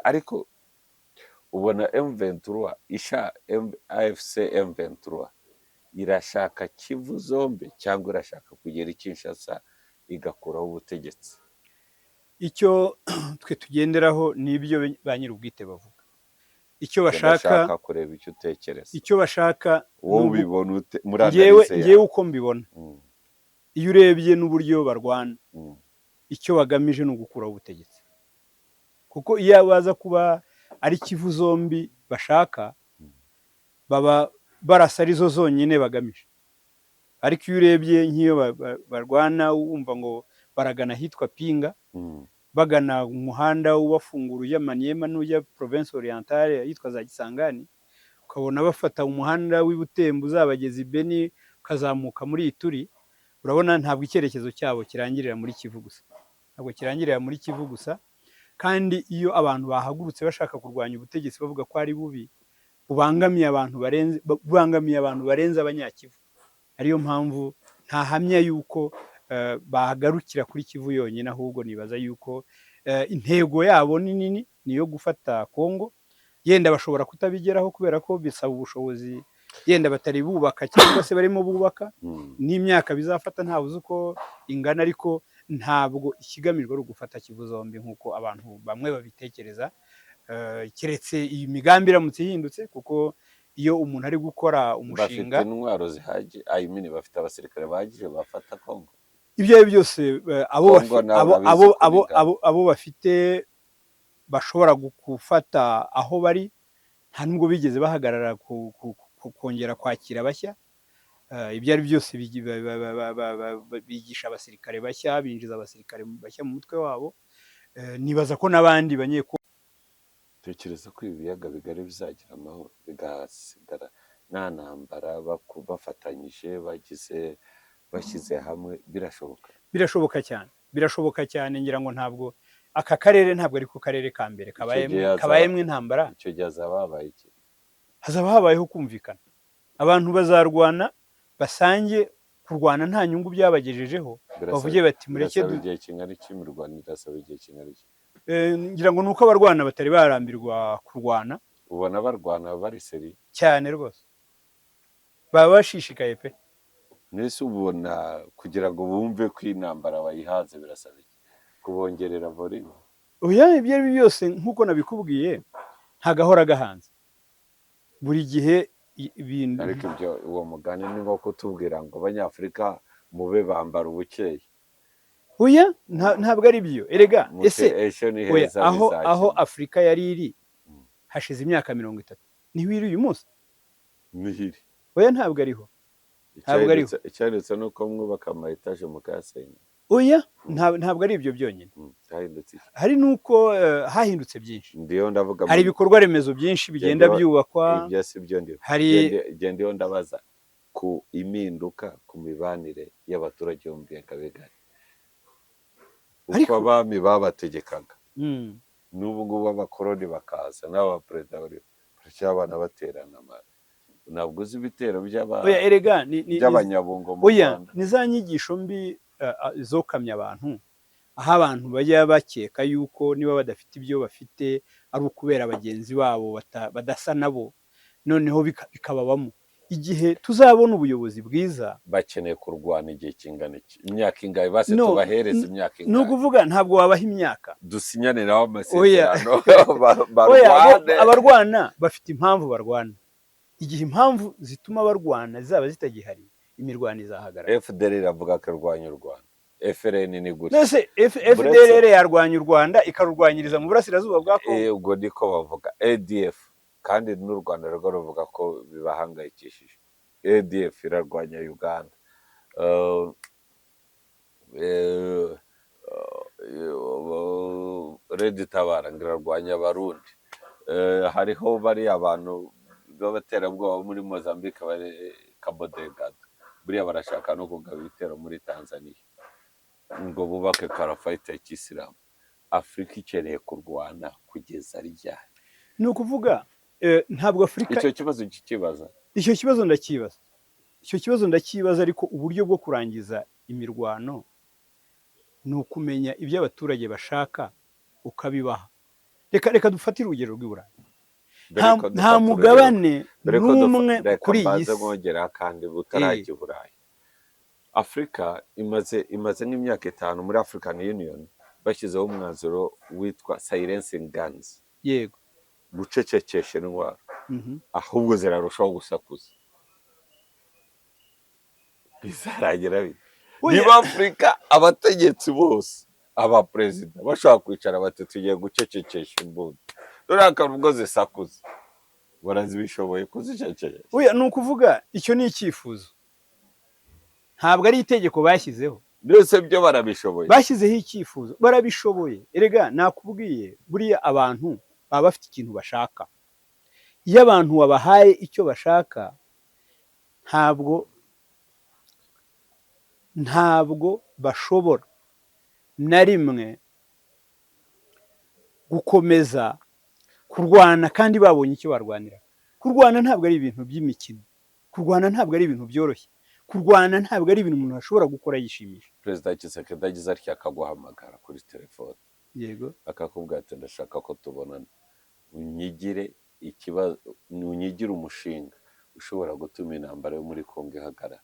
Speaker 1: Ariko ubona M23 isha AFC M23 irashaka Kivu zombi, cyangwa irashaka kugera i Kinshasa igakuraho ubutegetsi?
Speaker 2: Icyo twe tugenderaho ni ibyo ba nyir'ubwite bavuga, icyo bashaka.
Speaker 1: Ndashaka kureba icyo utekereza.
Speaker 2: Icyo bashaka
Speaker 1: Wowe
Speaker 2: ni
Speaker 1: ubibona ute muri
Speaker 2: ngewe
Speaker 1: analyse
Speaker 2: ngewe
Speaker 1: yawe?
Speaker 2: Uko mbibona, iyo urebye n'uburyo barwana, icyo bagamije ni ugukuraho ubutegetsi, kuko iyo baza kuba ari Kivu zombi bashaka, baba barasa arizo zonyine bagamije. Ariko iyo urebye nk'iyo barwana, wumva ngo baragana ahitwa Pinga, bagana umuhanda ubafungura ujya Maniema n'ujya Province Orientale ahitwa za Kisangani, ukabona bafata umuhanda w'i Butembo uzabageza i Beni, ukazamuka muri Ituri. Urabona ntabwo icyerekezo cyabo kirangirira muri Kivu gusa, ntabwo kirangirira muri Kivu gusa. Kandi iyo abantu bahagurutse bashaka kurwanya ubutegetsi, bavuga ko ari bubi, bubangamiye abantu barenze Abanyakivu, ariyo mpamvu ntahamya yuko bahagarukira kuri Kivu yonyine. Ahubwo nibaza yuko intego yabo ni nini, ni iyo gufata Kongo. Yenda bashobora kutabigeraho kubera ko bisaba ubushobozi yenda batari bubaka cyangwa se barimo bubaka, n'imyaka bizafata ntawe uzi uko ingana, ariko ntabwo ikigamijwe ari ugufata Kivu zombi nk'uko abantu bamwe babitekereza. Keretse iyi migambi iramutse ihindutse, kuko iyo umuntu ari gukora umushinga
Speaker 1: Bafite intwaro zihagije, I mean, bafite abasirikare bahagije bafata Kongo?
Speaker 2: Ibyo ari byo byose, abo
Speaker 1: Kongo nawe urabizi ko bingana.
Speaker 2: Abo bafite bashobora gufata aho bari, nta nubwo bigeze bahagarara kongera kwakira bashya. Ibyo ari byo byose bigisha abasirikare bashya, binjiza abasirikare bashya mu mutwe wabo. Nibaza ko n'abandi banyekongo
Speaker 1: Tekereza ko ibi biyaga bigari bizagira amahoro, bigasigara nta ntambara, bafatanyije, bagize, bashyize hamwe, birashoboka?
Speaker 2: Birashoboka cyane, birashoboka cyane. Ngira ngo ntabwo aka karere, ntabwo ari ko karere ka mbere kabayemo
Speaker 1: Gihe
Speaker 2: kabayemo intambara.
Speaker 1: Icyo gihe hazaba habaye iki?
Speaker 2: Hazaba habayeho kumvikana. Abantu bazarwana basange kurwana nta nyungu byabagejejeho, bavuge bati mureke
Speaker 1: Birasaba igihe kingana iki? Imirwano irasaba igihe kingana iki?
Speaker 2: Ngira ngo ni uko abarwana batari barambirwa kurwana.
Speaker 1: Ubona barwana bari sérieux?
Speaker 2: Cyane rwose, baba bashishikaye pe.
Speaker 1: Mbese ubona kugira ngo bumve ko intambara bayihaze birasaba iki? Kubongerera volume?
Speaker 2: Oya, ibyo ari byo byose, nk'uko nabikubwiye, nta gahora gahanze, buri gihe ibintu
Speaker 1: Ariko ibyo, uwo mugani ni nko kutubwira ngo Abanyafurika mube bambara ubukeye.
Speaker 2: Oya, ntabwo ari byo erega.
Speaker 1: Muti
Speaker 2: Ese
Speaker 1: ejo ni
Speaker 2: oya,
Speaker 1: heza
Speaker 2: aho
Speaker 1: bizakina.
Speaker 2: aho Afurika yari iri hashize imyaka 30 niho iri uyu munsi?
Speaker 1: Nihiri.
Speaker 2: Oya, ntabwo ariho, ntabwo ariho.
Speaker 1: Icyahindutse ni uko mwubaka ama etaje mukayasenya.
Speaker 2: Oya, ntabwo ari ibyo byonyine.
Speaker 1: Cyahindutse iki?
Speaker 2: Hari n'uko hahindutse byinshi.
Speaker 1: Ndiyo ndavuga
Speaker 2: Hari ibikorwa remezo byinshi bigenda byubakwa.
Speaker 1: Ibyo si byo ndiho.
Speaker 2: Hari
Speaker 1: Ndiho ndabaza ku impinduka ku mibanire y'abaturage bo mu biyaga bigari, uko abami babategekaga, n'ubu ngubu abakoroni bakaza n'aba perezida bari baracyabana baterana ntabwo uzi ibitero
Speaker 2: Oya, erega
Speaker 1: by'abanyabungo mu
Speaker 2: oya,
Speaker 1: Rwanda?
Speaker 2: Ni za nyigisho mbi zokamye abantu, aho abantu bajya bakeka yuko niba badafite ibyo bafite ari ukubera bagenzi babo badasa nabo, noneho bikababamo. Igihe tuzabona ubuyobozi bwiza
Speaker 1: Bakeneye kurwana igihe kingana iki? Imyaka ingahe base?
Speaker 2: No,
Speaker 1: Tubahereze imyaka
Speaker 2: ni
Speaker 1: ingahe?
Speaker 2: ukuvuga ntabwo wabaha imyaka.
Speaker 1: Dusinyane nabo
Speaker 2: Oya.
Speaker 1: amasezerano
Speaker 2: Oya,
Speaker 1: barwane.
Speaker 2: Abarwana bafite impamvu barwana. Igihe impamvu zituma barwana zaba zitagihari, imirwano izahagarara.
Speaker 1: FDL iravuga ko irwanya u Rwanda, FLN ni gutya.
Speaker 2: Mbese FDLR yarwanya u Rwanda ikarurwanyiriza mu burasirazuba bwa Kongo?
Speaker 1: Ubwo niko bavuga. ADF kandi n'u Rwanda rwo ruvuga ko bibahangayikishije. ADF irarwanya Uganda. Red Tabara ngo irarwanya Abarundi. Hariho bariya abantu b'abaterabwoba bo muri Mozambique bari Cabo Delgado, buriya barashaka no kugaba ibitero muri Tanzania ngo bubake caliphate ya kisilamu. Afurika ikeneye kurwana kugeza ryari?
Speaker 2: Ni ukuvuga ntabwo Afurika
Speaker 1: Icyo kibazo kikibaza.
Speaker 2: Icyo kibazo ndakibaza, icyo kibazo ndakibaza, ariko uburyo bwo kurangiza imirwano ni ukumenya ibyo abaturage bashaka ukabibaha. Reka dufatire urugero rw'i Burayi.
Speaker 1: Mbere
Speaker 2: Nta
Speaker 1: ko
Speaker 2: nta
Speaker 1: dufata urugero,
Speaker 2: mugabane
Speaker 1: mbere ko
Speaker 2: n'umwe
Speaker 1: reka
Speaker 2: kuri iyi
Speaker 1: mbanze
Speaker 2: si
Speaker 1: mwongeraho kandi butarajya i Burayi. Afurika imaze nk'imyaka 5 muri African Union bashyizeho umwanzuro witwa silencing guns, gucecekesha intwaro, ahubwo zirarushaho gusakuza. Bizarangira bite?
Speaker 2: Oya,
Speaker 1: Niba Afurika abategetsi bose, abaperezida bashobora kwicara bati tugiye gucecekesha imbunda, ruriya ubwo zisakuza barazibishoboye kuzicecekesha?
Speaker 2: Oya, ni ukuvuga icyo ni icyifuzo, ntabwo ari itegeko bashyizeho.
Speaker 1: Byose byo barabishoboye?
Speaker 2: Bashyizeho icyifuzo, barabishoboye. Erega nakubwiye, buriya abantu baba bafite ikintu bashaka. Iyo abantu wabahaye icyo bashaka, ntabwo bashobora na rimwe gukomeza kurwana kandi babonye icyo barwanira. Kurwana ntabwo ari ibintu by'imikino, kurwana ntabwo ari ibintu byoroshye, kurwana ntabwo ari ibintu umuntu ashobora gukora yishimisha.
Speaker 1: Perezida Tshisekedi agize atya akaguhamagara kuri telefone, akakubwira ati ndashaka ko tubonana, unyigire Ikibazo, unyigire umushinga ushobora gutuma intambara yo muri Kongo ihagarara,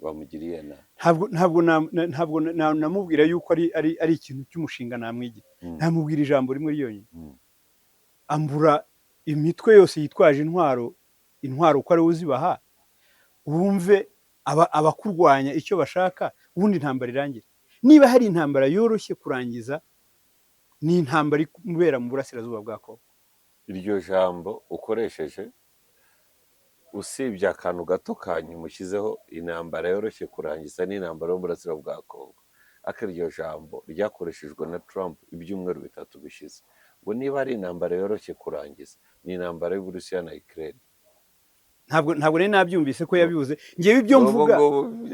Speaker 1: wamugiriye inama?
Speaker 2: Ntabwo namubwira yuko ari ikintu cy'umushinga namwigira. Namubwira ijambo rimwe ryonyine: ambura imitwe yose yitwaje intwaro uko ari we uzibaha, wumve abakurwanya icyo bashaka, ubundi intambara irangire. Niba hari intambara yoroshye kurangiza, ni intambara ibera mu burasirazuba bwa Kongo.
Speaker 1: Iryo jambo ukoresheje, usibye akantu gato kanyuma ushyizeho, intambara yoroshye kurangiza n'intambara yo mu burasirazuba bwa Kongo, ariko iryo jambo ryakoreshejwe na Trump ibyumweru 3 bishize, ngo niba ari intambara yoroshye kurangiza ni intambara y'Uburusiya na Ukraine.
Speaker 2: Ntabwo nari nabyumvise ko yabivuze. Ngewe ibyo
Speaker 1: Ubu
Speaker 2: mvuga,
Speaker 1: ngubu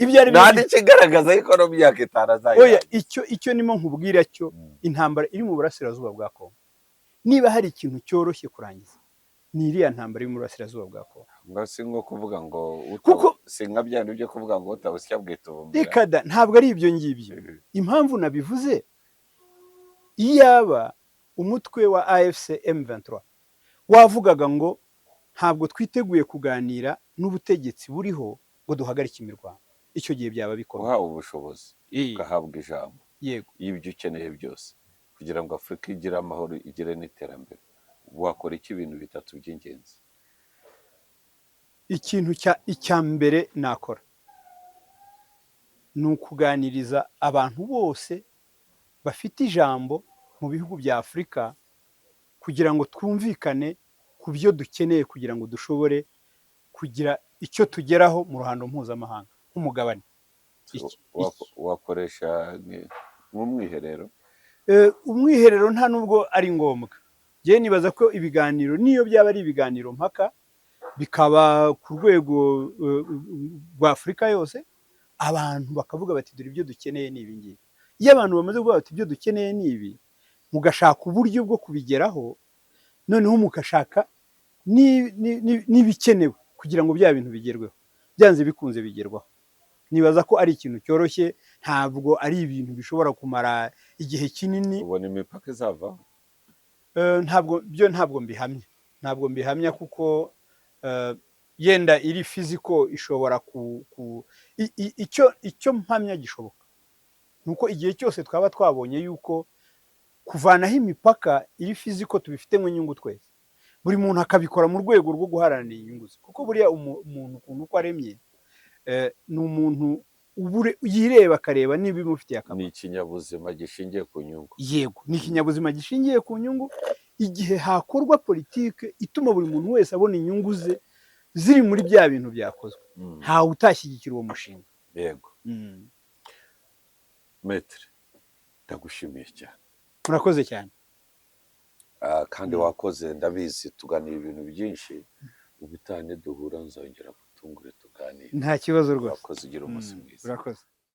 Speaker 2: ibyo ari byo
Speaker 1: nta n'ikigaragaza yuko no mu myaka 5
Speaker 2: oya.
Speaker 1: azayirangiza.
Speaker 2: Icyo nimo nkubwira cyo, intambara iri mu burasirazuba bwa Kongo, niba hari ikintu cyoroshye kurangiza, ni iriya ntambara iri mu burasirazuba bwa Kongo.
Speaker 1: Ngo si nko kuvuga ngo si nka bya bindi byo kuvuga ngo utabusya bwita ubumera.
Speaker 2: Reka da, ntabwo ari ibyo ngibyo. Impamvu nabivuze, iyaba umutwe wa AFC M23 wavugaga ngo ntabwo twiteguye kuganira n'ubutegetsi buriho ngo duhagarike imirwano, icyo gihe byaba bikomeye.
Speaker 1: Uhawe ubushobozi, ugahabwa ijambo y'ibyo ukeneye byose kugira ngo Afurika igire amahoro, igire n'iterambere, wakora iki? Ibintu bitatu by'ingenzi.
Speaker 2: Ikintu icya mbere nakora ni ukuganiriza abantu bose bafite ijambo mu bihugu bya Afurika kugira ngo twumvikane ku byo dukeneye kugira ngo dushobore kugira icyo tugeraho mu ruhando mpuzamahanga nk'umugabane.
Speaker 1: Wakoresha nk'umwiherero?
Speaker 2: Umwiherero nta nubwo ari ngombwa. Njyewe nibaza ko ibiganiro, niyo byaba ari ibiganiro mpaka, bikaba ku rwego rwa Afurika yose, abantu bakavuga bati dore ibyo dukeneye ni ibi ngibi. Iyo abantu bamaze kuvuga bati ibyo dukeneye ni ibi, mugashaka uburyo bwo kubigeraho, noneho mugashaka n'ibikenewe kugira ngo bya bintu bigerweho, byanze bikunze bigerwaho. Nibaza ko ari ikintu cyoroshye, ntabwo ari ibintu bishobora kumara igihe kinini.
Speaker 1: Ubona imipaka izavaho?
Speaker 2: Ntabwo byo, ntabwo mbihamya kuko yenda iri physical ishobora ku, ku i- i- icyo icyo mpamya gishoboka ni uko igihe cyose twaba twabonye yuko kuvanaho imipaka iri physical tubifitemo inyungu twese, buri muntu akabikora mu rwego rwo guharanira inyungu ze, kuko buriya umuntu ukuntu uko aremye, ni umuntu yireba akareba niba ibimufitiye akamaro.
Speaker 1: Ni ikinyabuzima gishingiye ku nyungu.
Speaker 2: Yego, ni ikinyabuzima gishingiye ku nyungu. Igihe hakorwa politike ituma buri muntu wese abona inyungu ze ziri muri bya bintu byakozwe, ntawe utashyigikira uwo mushinga.
Speaker 1: Yego. Maître, ndagushimiye cyane.
Speaker 2: Murakoze cyane.
Speaker 1: Kandi wakoze, ndabizi tuganira ibintu byinshi. Ubutaha niduhura nzongera gutungure tuganire.
Speaker 2: Nta kibazo rwose.
Speaker 1: Wakoze, ugira umunsi mwiza.
Speaker 2: Urakoze.